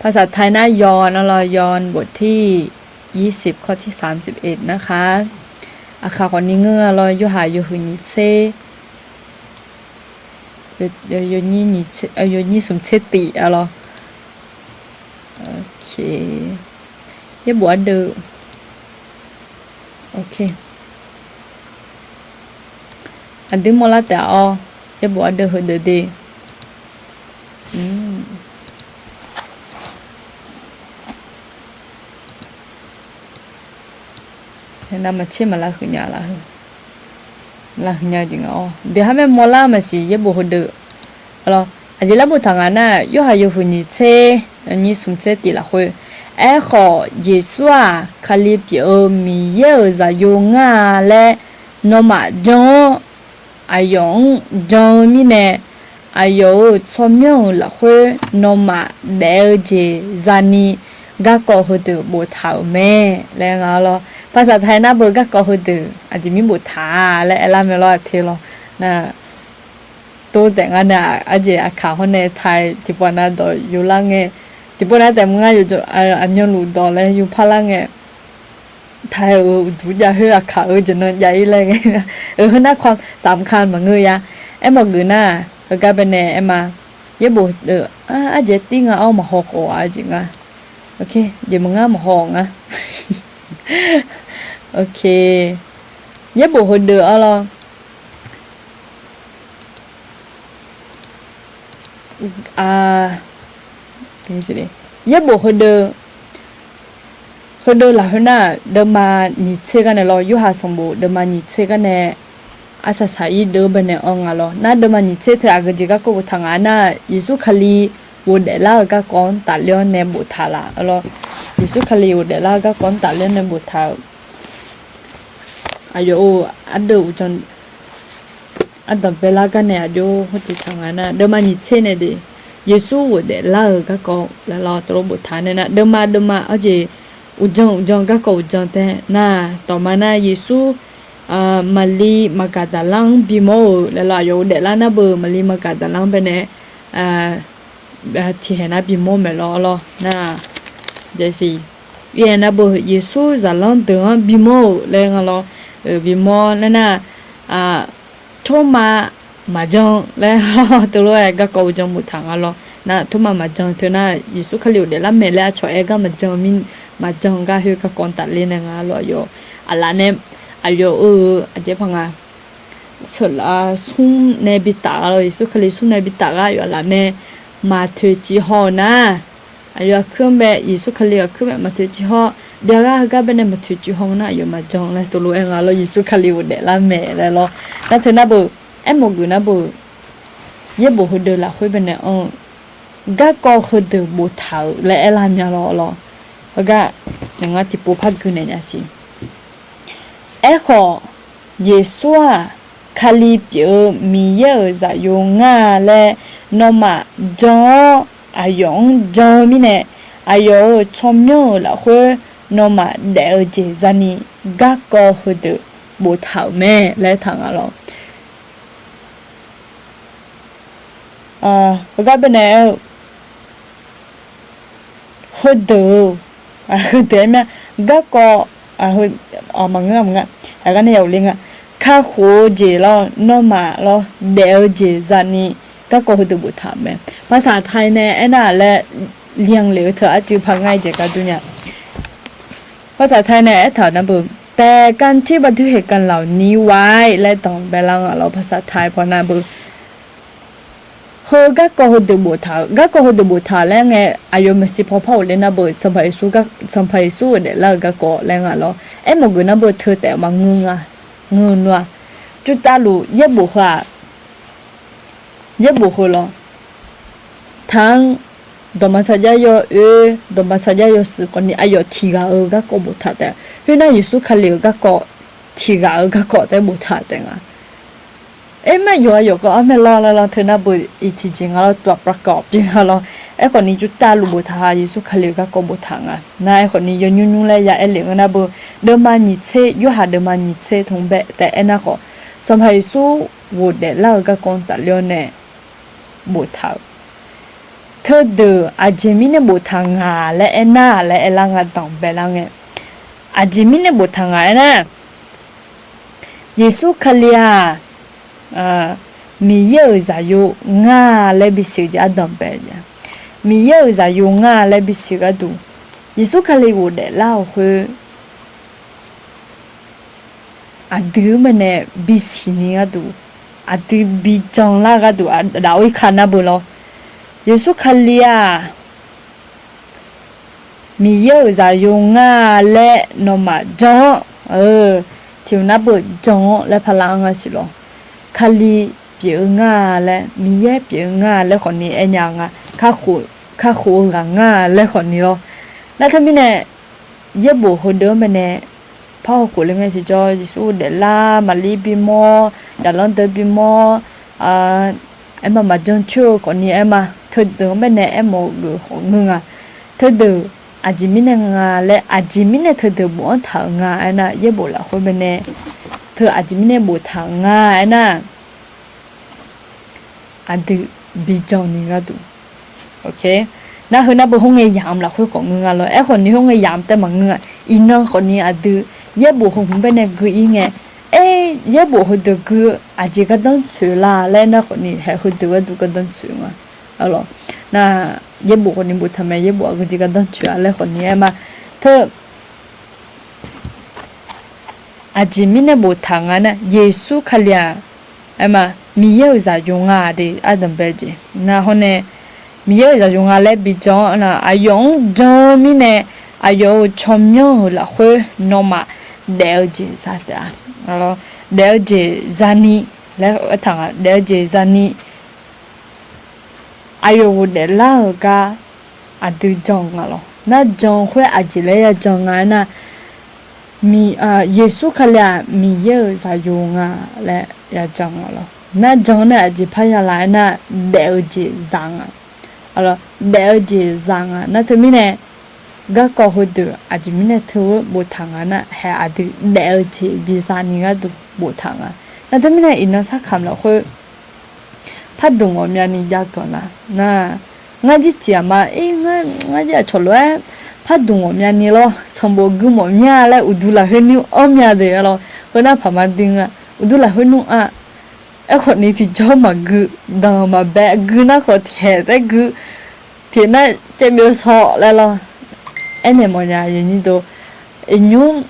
ภาษาไทย nar ยอห์น nar lawr, ยอห์น บทที่ ยี่สิบ ข้อที่ สามสิบเอ็ด นะคะ. Aqkaq khawfni ngeur-a lawr, yorhaq yawhuiq nyiq tser yawnyir smq tser tif-a lawr. Yaerbof ardeuv. Ok. Aqdui mawrlar taef-awr, yaerbof ardeuv heudeuq de. Navmaqtser maq lavhuiq nya laf-eu, lavhuiq nya-eu jeq nga-awr, deuq har mae mawrlar maqsiq yaerbof heudeuq. Aqjeq laer boftaq nga nar, yorhaq yawhuiq nyiq tser yawnyir smq tser tif lafkhoer, aerkhawf Yeqsur-aq Kali pyeuf-eu Miqyaer-euq zaqyo ngar-a laer nawmaf jan-awr, aqyawf-anr jan-eu mirnae, aqyawf-euq tsawrmyanr-euq lafkhoer nawmaf daef-eu jeq zani garkawv heudeuq boftaq-euq mae laer nga lawr. ภาษาไทย nar beu garkawv heudeuq aqjeq mir boftaq laer aerlar mae lawr, aqte lawr. Nar, tov taef nga nae, aqjeq aqkaq hawr nae ไทย tiqpov nav dawq yovlar ngae, tiqpov nav taef maqnga, aqmyanluf dawq laer yovpar lar ngae, ไทย-euq uqduq jav khoer aqkaq-eu jeq nan jav-ir laer ghae-a. Heu nar สำคัญ maqngeur ya. Aermawf geuf nar, heugar bae nae aer ma. Yaerbof, aqjeq tir nga-awr maqhaw khawf-a jeq nga. Jeq maqngar maqhaw-awq nga. Yaerbof heudeuq-awr lawr. Yaerbof heudeuq, heudeuq lafkhoer nar, deuvma nyiq tser gar nae lawr, Yorhaq sanqbof deuvma nyiq tser gar nae arsaq saq-ir deuv bae nae anr nga lawr. Nar deuvma nyiq tser teu aqgeujeq garkawv boftaq nga nar, Yeqsur Kali ghofdaef lar-eu garkawv-anr tafler-awr nae boftaq laf-awr lawr. Yeqsur Kali ghofdaef lar-eu garkawv-anr tafler-awr nae boftaq-euq aqyawf-euq ardeuv uqdzan ardanq baelar gar nae aqjox hawr tiq taq nga nar, deuvma nyiq tser nae de, Yeqsur ghofdaef lar-euq garkawv laer lawr tov lof boftaq nae nar, deuvma deuvma arjeq uqdzan uqdzan garkawv uqdzan tae nar, dawqma nar Yeqsur Maqli Maqgaqdaqlar-anr bimawr-euq laer lawr, aqyawf ghofdaef lar nar beu Maqli Maqgaqdaqlar-anr bae nae tiqhaeq nar bimawr maeq lawr lawr nar, jaqsiq, ir-aer nar beu Yeqsur zaqlanr deuq-anr bimawr-euq laer nga lawr, bimawr laer nar, Tormav maqjan laer tov lof-aer garkawv uqdzan boftaq nga lawr. Nar Tormav maqjan teu nar, Yeqsur Kali ghofdaef lar maeq laer aqcawq aer gar maqjan mir, maqjan gar khoer garkawv-anr tafler nae nga lawr, aqyawf aqlaf nae, aqyawf-euq aqjeq paq nga, smr nae bitaf-a lawr, Yeqsur Kali smr nae bitaf gar aqyawf aqlaf nae maqtoeq cif haw-euq nar, aqyawf aqkuir-anr bae, Yeqsur Kali aqkuir bae maqtoeq cif haw, byav gar heugar bae nae maqtoeq cif haw nar aqyawf maqjan laer tov lof-aer nga lawr, Yeqsur Kali ghofdaef lar maeq laer lawr. Nar teu nar beu, aermawf geuf nar beu, yaerbof heudeuq lafkhoer bae nae anr-eu garkawv heudeuq boftaq-euq laer aerlar mya lawr lawr. Heugar ngar tiqpov par gui naeq nya siq. Aerkhawf, Yeqsur-aq, Kali pyeuf-eu Miqyaer-euq zaqyo ngar laer nawmaf jan-awr, aqyawf-anr jan-eu mirnae, aqyawf-euq tsawrmyanr-euq lafkhoer nawmaf daef-eu jeq zani garkawv heudeuq boftaq-euq mae laer taq nga lawr. Heugar bae nae aer-eu, heudeuq-eu, heudeuq aer mya, garkawv, maqngeur maqngeur, aqgar nae ya ghofle nga. Kakhof-eu jeq lawr, nawmaf lawr, daef-eu jeq zani garkawv heudeuq boftaq-euq mae. ภาษาไทย nae aernar laer, เรียง lef-eu teu arcuiv par ngar-aer jeq gar dur nya. ภาษาไทย nae aertaq-euq nar beu, แต่การที่บันทึกเหตุการณ์เหล่านี้ไว้ laer danqbae lar nga lawr, ภาษาไทย paw nar beu Heu garkawv heudeuq boftaq-euq, garkawv heudeuq boftaq laer ngae, aqyawf maeqshi paw par ghofle nar beu, Sanqpaq Yeqsur ghofdaef lar-eu garkawv laer nga lawr. Aermawf geuf nar beu teu taef maqngeur nga, ngeur nar-aq, cuvtavluf yaerbof heu-aq, yaerbof heu lawr, taq-anr dawqma sarjax yawoer, dawqma sarjax yawshuif khawfni aqyawf tiqghaq-eu garkawv boftaq taef. Khoernar, Yeqsur Kali-euq garkawv, tiqghaq-eu garkawv taef boftaq taef nga. Aer, mar yawqha yawqkawv armaer lawr lar lar teu nar beu, iqtiqjeq nga lawr, ตัวประกอบ pyeuf nga lawr. Aerkhawfni, cuvtavluf boftaq-a, Yeqsur Kali-euq garkawv boftaq nga. Nar aerkhawfni, yawnymr nymr laer ya aer lef-eu nar beu, deuvma nyiq tser, Yorhaq deuvma nyiq tser tmq bae taef aernar khawf, Sanqpaq Yeqsur ghofdaef lar-eu garkawv tafler-awr nae boftaq-euq. Teudeuq aqjeq mirnae boftaq ngaq laer aernar laer aerlar nga danqbae lar ngae, aqjeq mirnae boftaq ngaq aernar, Yeqsur Kali-aq, Miqyaer-euq zaqyo ngar laer bisiq jeq ardanqbae-a. Miqyaer-euq zaqyo ngar laer bisiq gharduq, Yeqsur Kali ghofdaef lar-euq khoer, aqdui-anr baenae bisiq ni gharduq, aqdui bijan lar gharduq, aqdaq-awr irka nar beu lawr. Yeqsur Kali-aq, Miqyaer-euq zaqyo ngar laer nawmaf jan-anr, tiq ghaq nar beu jan-anr laer parlar-anr ngar siq lawr. Kali pyeuf-eu ngar laer, Miqyaer pyeuf-eu ngar laer khawfni aernya nga. Kakhof-eu ghaq ngar laer khawfni lawr. Nar teumirnae, yaerbof heudeuq-anr baenae par hawkhof le ngae tiqjawr, Yeqsur daeflar, Maqlir bimawr, zaqlanr deuq bimawr, aerma maqjan coer-eu khawfni aerma, teudeuq-anr baenae aermawf-eu geuf khawf ngeur nga. Teudeuq Aqjeq mirnae nga laer, aqjeq mirnae teudeuq bofanr taq-euq nga aernar, yaerbof lafkhoer baenae teu aqjeq mirnae boftaq-euq nga aernar, aqdui bijan ni gharduq. Nar heu nar beu khoerngae yamq lafkhoer khawf ngeur nga lawr. Aerkhawf ni khoerngae yamq taef maqngeur-a. Iqnan khawf ni aqdui yaerbof heu hmq baenae gui-ir ngae, aer, yaerbof heudeuq gui-eu aqjeq gardanr tsoeq la laer nar khawf ni haeq heudeuq gharduq gardanr tsoeq nga. Nar yaerbof khawf ni boftaq mae, yaerbof aqgeu jeq gardanr tsoeq-a laer khawf ni aer ma. Teu aqjeq mirnae boftaq nga nar, Yeqsur Kali-aq, aer ma, Miqyaer-euq zaqyo nga de, ardanq bae jeq nar hawr nae, Miqyaer-euq zaqyo nga laer bijan-anr nar, aqyawf-anr jan-eu mirnae, aqyawf-euq tsawrmyanr-euq lafkhoer nawmaf daef-eu jeq za taef-a. Daef-eu jeq zani laer aertaq nga, daef-eu jeq zani aqyawf ghofdaef lar-euq gar aqdui jan nga lawr. Nar jan khoer aqjeq laer ya jan nga aernar, Yeqsur Kali-aq Miqyaer-euq zaqyo nga laer ya jan nga lawr. Nar jan nae aqjeq parya laf aernar, daef-eu jeq za nga. Daef-eu jeq za nga. Nar teumirnae garkawv heudeuq aqjeq mirnae teu-eu boftaq nga nar, haeq aqdui daef-eu jeq biza ni gharduq boftaq nga. Nar teumirnae iqnan sarkamq lafkhoer pardmq ghawqmyani jav ganq nar, nar, ngar jir tiq ghaq ma, ngar jir aqcawq lof-aer pardmq ghawqmyani lawr, sanqbof gui mawf mya laer uqduq lafkhoer nymr anr mya deuq-a lawr. Heu nar paq ma dui nga, uqduq lafkhoer nymr-a. Aerkhawf ni tiqjawr maqgui, danq maqbae gui nar khawf tiqhaeq taef gui, tiqhaeq nar caev byov saw laer lawr. Aernaeq mawfnya, iqnymr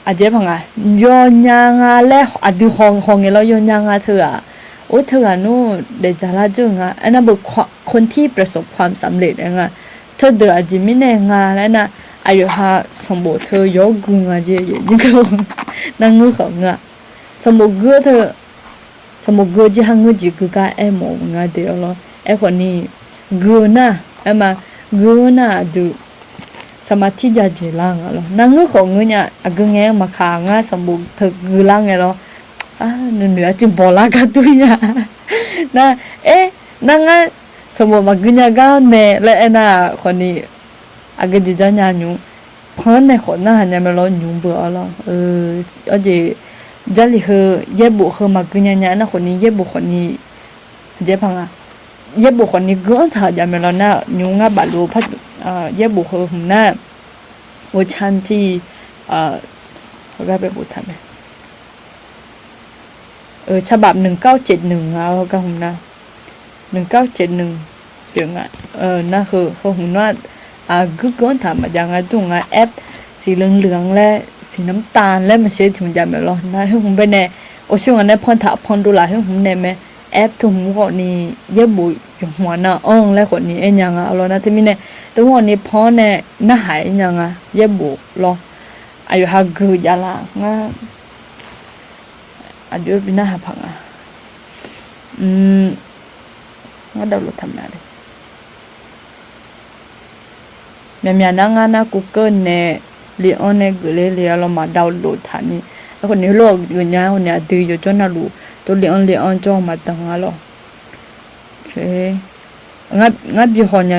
aqjeq paq nga, yawnya nga laer aqdui hawngae lawr, yawnya nga teughaq, or teughaq nmr daefdzaq lar dzeur nga aernar beu คนที่ประสบความสำเร็จ aer nga. Teudeuq aqjeq mirnae nga laer nar, aqyawf ha sanqbof teu yawr gui nga jeq, nar ngeur khawf ngeur-a. Sanqbof gui-eu teu, sanqbof gui-eu jeq ha ngeur jeq gui gar aermawf-eu nga deuq-a lawr. Aerkhawf ni gui-eu nar, aer ma, gui-eu nar aqdui saqmatir jav jeq lar nga lawr. Nar ngeur khawf ngeur nya, aqgeu ngae maqkaq ngar sanqbof teu gui lar ngae lawr. Nuinoeq arcuiv bawq lar gar dur nya. Nar, aer, nar ngar sanqbof maqgui nya gar nae laer aernar khawf ni aqgeu jeq janrnya nymr, panr nae khawf narhaq nya mae lawr, nymr beu-a lawr. Awr jeq, Jarlif heu yaerbof heu maqgui nya nya nar khawf ni yaerbof khawf ni, aqjeq paq nga, yaerbof khawf ni gui-anr taq-euq jav mae lawr nar, nymr ngar bafluf-eu par, yaerbof heu hmq nar, โอชันที่ gar bae boftaq mae. ฉบับ หนึ่งเก้าเจ็ดหนึ่ง nga-awr gar hmq nar, หนึ่งเก้าเจ็ดหนึ่ง pyeuf nga. Nar heu heu hmq nar, aqguir gui-anr taq maqjav nga dur nga, app สีเหลืองๆ laer สีน้ำตาล laer maqsiq tiq hmq jav mae lawr. Nar heu hmq baenae, awshoer nga nae panr taq panr dovlaf heu hmq nae mae, app teu hmq khawf ni yaerbof yawq hmq-a nar anr laer khawf ni aer nya nga lawr. Nar teumirnae, teu hmq khawf ni panr nae narhaq-ir nya nga, yaerbof lawr. Aqyawf ha gui javlaf ngar, aqjox bi narhaq paq nga. Ngar dawqlof taq ma le. Myaqmyaq nar ngar nar กูเกิล nae li-anr nae geufler le-a lawr, maq dawqlof taq ni. Aerkhawf ni heulof-aer geuf nya-awr ni aqdui yawjawr navluf tov li-anr li-anr jawr maqdanq-a lawr. Ngar bi haw nya,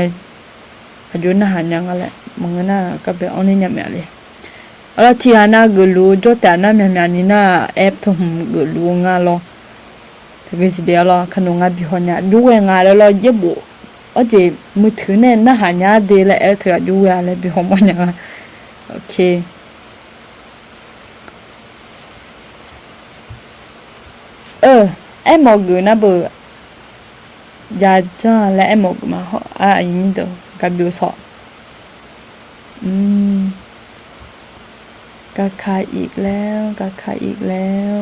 aqjox narhaq nya nga laer maqngeur nar gar bae anr ler nya myav le. Aqlawr tiqghaq nav geufluf-eu jawr taef nar myaqmyaq ni nar app teu hmq geufluf-eu nga lawr. Taqgeu siqle-a lawr, kanoq nga bi haw nya, jov ghae nga laer lawr, yaerbof, awr jeq มือถือ nae narhaq nya de laer aer teughaq jov ghae-a laer bi haw mawr nya nga. Aermawf geuf nar beu, jav janr-a laer aermawf geuf ma hawr-a, aqyuif nyir deuq gar byov saw. กาคาอีกแล้ว กาคาอีกแล้ว